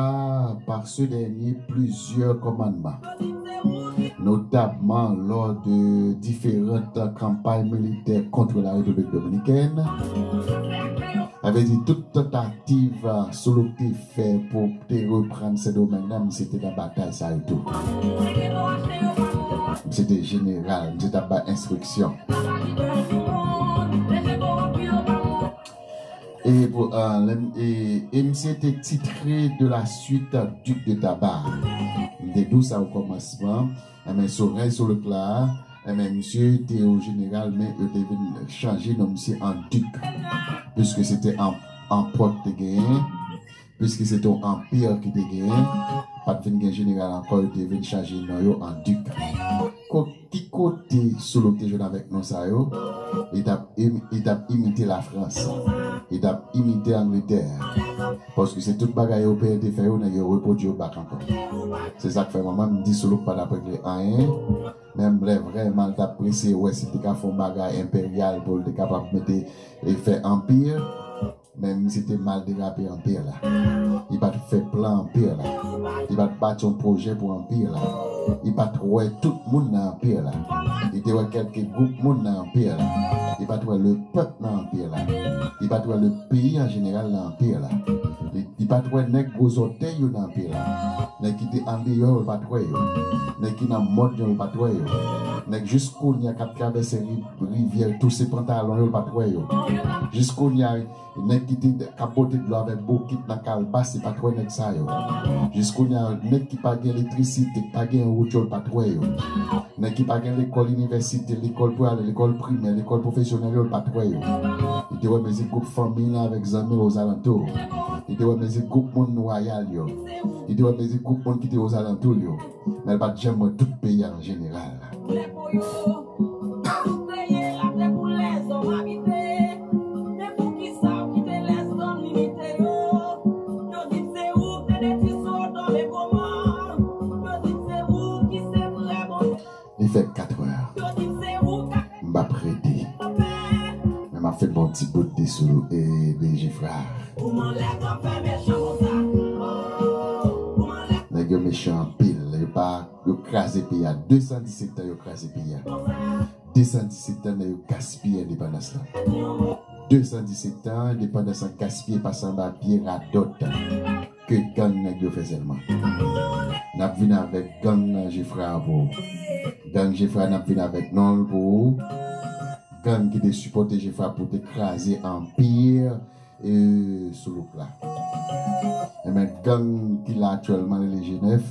pa se dènye plizyè kòmandman, notabman lò de diferan kanpay militè kont la Repiblik Dominikèn. Sa vle di tout tantativ, ah, Soulouk te fè pou te reprann Sendomeng nan, misye te nan batay sa yo tou. Misye te jeneral, misye t ap bay enstriksyon. E pou, ah, lè m-, e, e misye te titre de la suite duc de Tabar. M te di w sa o kòmansman. Enben, sou rèy Soulouk la, enben, misye te yon jeneral, men yo te vin chanje non misye an dik. Piske se te an, anpè k te genyen, piske se te yon anpi ki te genyen, pa t vin gen jeneral ankò, yo te vin chanje non yo an dik. Ko-, ki kote Soulouk te jwenn avèk non sa yo? Li t ap im-, li t ap imite Lafrans. Li t ap imite Angletè. Paske se tout bagay Ewopeyen te fè yo, nèg yo repwodui yo bak ankò. Se sa k fè mwen menm m di Soulouk pa t ap regle anyen. Menm lè vrèman l t ap prese wè si l te ka fè yon bagay enperyal pou l te kapab mete e fè anpi. Men misye te mal derape anpi la. Li pa t fè plan anpi la. Li pa t bati yon pwojè pou anpi la. Li pa t wè tout moun nan anpi la. Li te wè kèlke gwoup moun nan anpi la. Li pa t wè lepèp nan anpi la. Li pa t wè le peyi an jeneral nan anpè la. Li, li pa t wè nèg gwo zòtèy yo nan anpè la. Nèg ki te andeyò yo, l pa t wè yo. Nèg ki nan mòn yo, l pa t wè yo. Nèg jis kounye a k ap travèse ri-, rivyè, touse pantalon yo, l pa t wè yo. Jis kounye a, nèg ki te, k ap pote dlo avèk bokit nan kalbas, li pa t wè nèg sa yo. Jis kounye a, nèg ki pa gen elektrisite, ki pa gen wout yo, l pa t wè yo. Nèg ki pa gen lekòl inivèsite, lekòl pou ale, lekòl primè, lekòl pwofesyonèl yo, l pa t wè yo. Li te wè mizik gwoup fanmi l avèk zanmi l ozalantou. Li te wè mizik gwoup moun wayal yo. Li te wè mizik gwoup moun ki te ozalantou l yo. Men l pa t janm wè tout peyi a an jeneral. Lè po yo, ou kreye latè pou lèzòm abite. Men poukisa ou kite lèzòm limite yo? Yo di m se ou k te detwi Sodòm e Gomò. Yo di m se ou ki se vrè Bondye. Li fè katrè. Yo di m se ou k ap M p ap rete. Men m ap fè bon ti bout de sou, e, de Jefra. Kouman lèzòm fè mechan konsa? Oh, kouman lè Nèg yo mechan anpil. Yo pa, yo kraze peyi a. De san disèt tan yo kraze peyi a. De san disèt tan nèg yo gaspiye endepandans lan. De san disèt tan endepandans lan gaspiye pase anba pye radòt. Ke gang nèg yo fè sèlman. N ap vin avèk gang nan Jefra pou ou. Gang Jefra, n ap vin avèk non l pou ou. Gang ki te sipòte Jefra pou te kraze anpè, e, Soulouk la. Enben, gang ki la aktyèlman rele G nèf.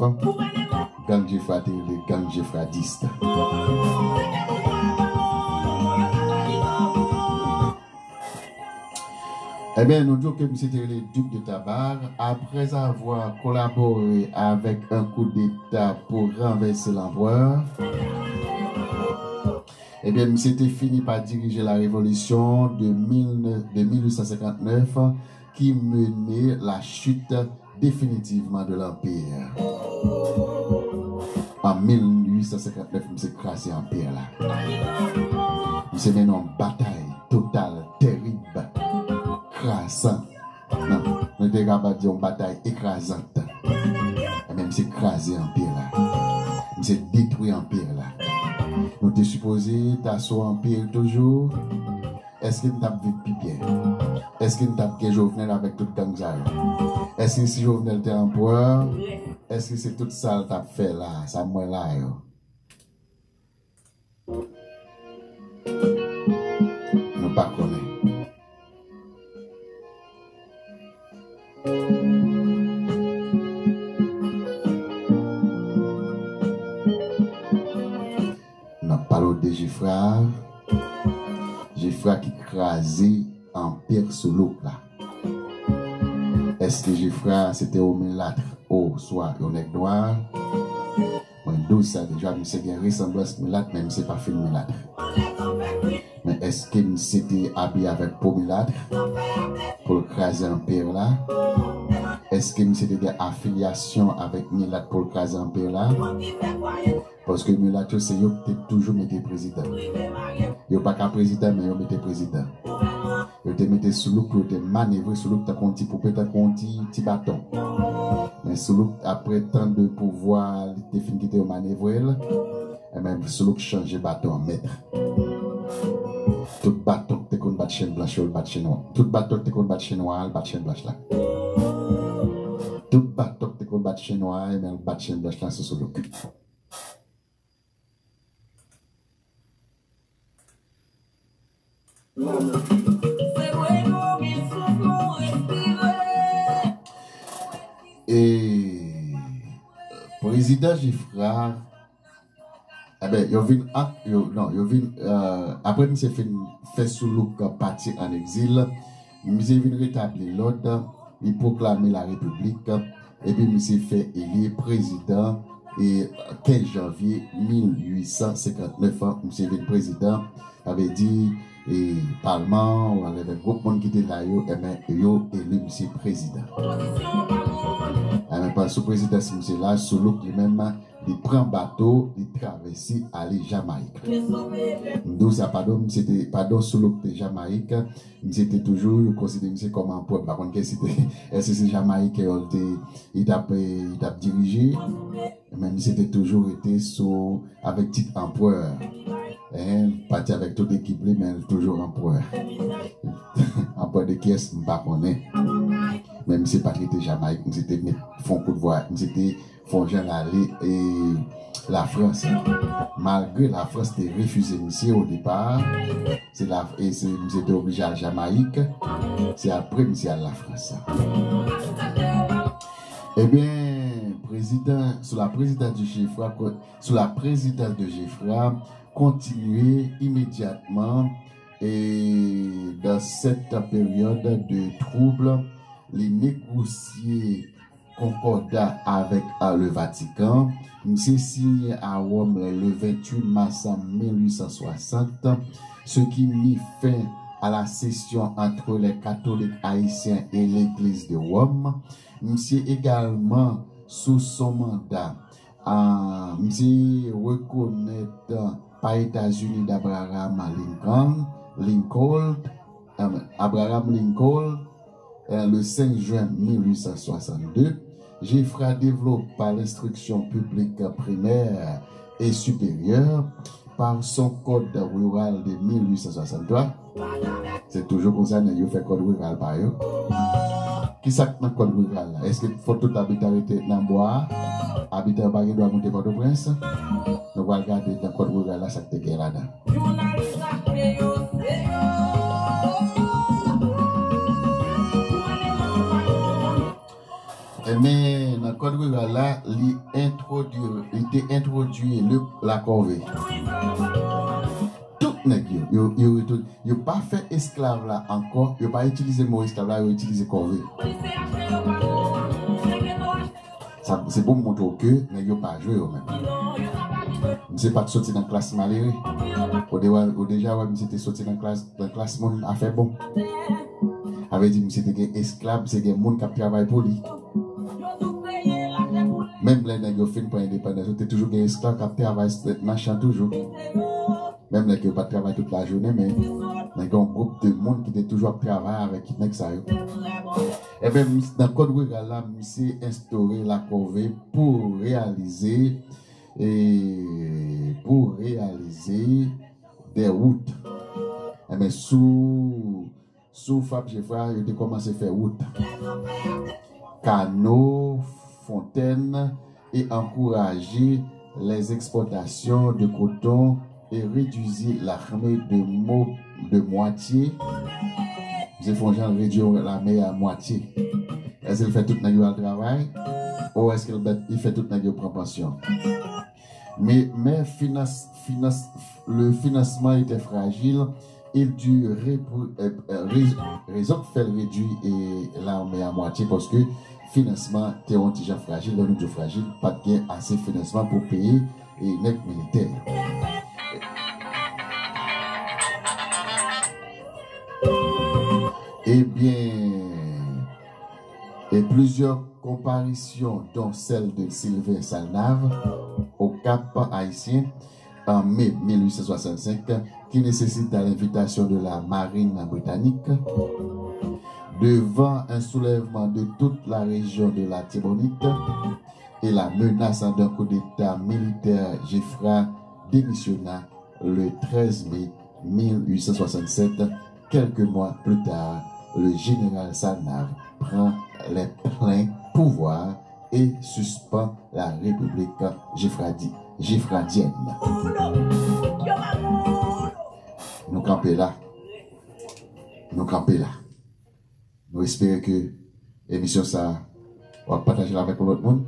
Gang Jefra te rele gang Jefradis. Ebyen, nou di w ke misye te rele Duc de Tabarre. Après avoir collaboré avec un coup d'État pour renverser l'empereur, ebyen, misye te fini pa dirije la révolution de mil neuf, de mil huit cent cinquante-neuf, qui menait la chute définitivement de l'empire. An mil huit cent cinquante-neuf, misye kraze anpè la. Misye mennen yon batay total, tèrib, krazan. Non, nou te kapab di yon batay ekrazant. Ebyen, misye kraze anpè la. Misye detwi anpè la. Nou te sipoze ta sou anpè toujou. Èske n t ap viv pi byen? Èske n t ap gen Jovenel avèk tout gang sa yo? Èske si Jovenel te anperè, èske se tout sa l t ap fè la, sa m wè la yo? Nou pa konnen. N ap pale w de Jefra. Jefra ki kraze anpè Soulouk la. Èske Jefra se te yon milat oswa yon nèg nwa? Mwen di w sa deja, misye gen resanblans milat, men misye pa fin milat. Men èske misye te abiye avèk po milat pou l kraze anpè la? Èske misye te gen afilyasyon avèk milat pou l kraze anpè la? Paske milat yo se yo ki te toujou mete prezidan. Yo pa ka prezidan, men yo mete prezidan. Yo te mete Soulouk pou yo te manevre Soulouk tankou yon ti poupe, tankou yon ti, ti baton. Men Soulouk, apre tan de pouvwa, li te fin kite yo manevre l, enben, Soulouk chanje baton an mèt. Tout baton ki te konn bat chen blanch yo, l bat chen nwa. Tout baton ki te konn bat chen nwa a, l bat chen blanch la. Tout baton ki te konn bat chen nwa a, enben, l bat chen blanch la sou Soulouk. E prezidan Jefra, enben, yo vin ak, yo, non, yo vin, euh, apre misye fin fè Soulouk pati an egzil, misye vin retabli lòd, li pwoklame larepiblik, epi misye fè eli prezidan, e kenz janvye mil uit san senkant nèf, misye vin prezidan, sa vle di, e palman, ou anlè gwoup moun ki te la yo, enben, yo eli misye prezidan. Enben, pa sou prezidans misye la, Soulouk li menm, li pran bato, li travèse ale Jamayik. M di w sa, padon, misye te, padon, Soulouk te Jamayik, misye te toujou, yo konsidere misye kòm anperè. M pa konn kè si te, èske se Jamayiken yo l te, li t ap, li t ap dirije, men misye te toujou rete sou, avèk tit anperè. Hein, pati avèk tout ekip li, men l toujou anprè. Anprè de kiyès, m pa konnen. Men misye pa t rete Jamayik, misye te met fè yon kout vwa, misye te fè yon jan l ale e Lafrans. Malgre Lafrans te refize misye o depa, se la, e se, misye te oblije al Jamayik. Se apre misye al Lafrans. Ebyen, président, sous la présidence de Geffrard, sous la présidence de Geffrard, continuer immédiatement et dans cette période de trouble, li negosye konkòda avèk, euh, le Vatican. Misye siyen a Wòm le vingt-huit mars mil huit cent soixante, ce qui mit fin à la scission entre les catholiques haïtiens et l'Église de Rome. Misye egalman, sou son manda, a, misye rekonèt pa Etazini d'Abraham Lincoln, Lincoln, euh, Abraham Lincoln, euh, le cinq juin mille huit cent soixante-deux. Geffrard développa l'instruction publique primaire et supérieure par son code rural de mille huit cent soixante-trois. Se toujou konsa nèg yo fè kòd riral pa yo. Kisa k nan kòd riral la? Èske fò tout abitan rete nan bwa a? Abitan yo pa gen dwa moute Pòtoprens? Nou pral gade nan kòd riral la sa k te gen ladan. Ebyen, nan kòd riral la, li entwodui, li te entwodui le, la corvée. Tout nèg yo, yo, yo, yo, yo pa fè esklav la ankò, yo pa itilize mo esklav la, yo itilize corvée. Sa, se pou m montre w ke nèg yo pa jwe yo menm. Misye pa t soti nan klas malere. Ou deja, ou deja wè misye te soti nan klas, nan klas moun afè bon. Sa vle di misye te gen esklav, misye gen moun k ap travay pou li. Menm lè nèg yo fin pran endepandans yo, te toujou gen esklav k ap travay nan chan toujou. Menm lè ke yo pa t travay tout lajounen, men, men gen yon gwoup de moun ki te toujou ap travay avèk nèg sa yo. Ebyen, nan kòd riral la, misye enstore la corvée pou reyalize, e, pou reyalize de wout. Ebyen, sou, sou Fab Geffrard, yo te kòmanse fè wout. Kano, fontèn, e ankouraje les exportations de coton et réduisit l'armée de mo-, de moitié. Misye fè yon jan redui lame a mwatye. Èske l fè tout nèg yo al travay? Ou èske l fè tout nèg yo pran pansyon? Men, men finans, finans, le financement était fragile, il dut repou-, euh, euh, ré-, rezon k fè l redui, e, lame a mwatye, paske finansman te yon ti jan frajil. Lè nou di w frajil, pa t gen ase finansman pou peye, e, nèg militè yo. Ebyen, et plusieurs comparutions, dont celle de Sylvain Salnave au Cap Haïtien en mai mille huit cent soixante-cinq, qui nécessita l'invitation de la marine britannique devant un soulèvement de toute la région de l'Artibonite et la menace d'un coup d'État militaire, Geffrard démissionna le treize mai mille huit cent soixante-sept. Quelques mois plus tard, le général Salnave prend les pleins pouvoirs et suspend la République geffradi-, geffradienne. Nou kanpe la. Nou kanpe la. Nou espere ke emisyon sa a, w ap pataje l avèk yon lòt moun.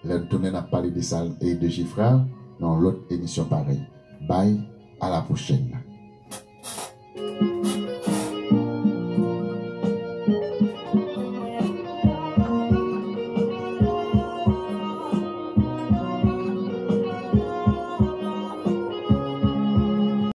Lè n tounen, n ap pale de sa e de Geffrard nan yon lòt emisyon parèy. Bye, à la prochaine.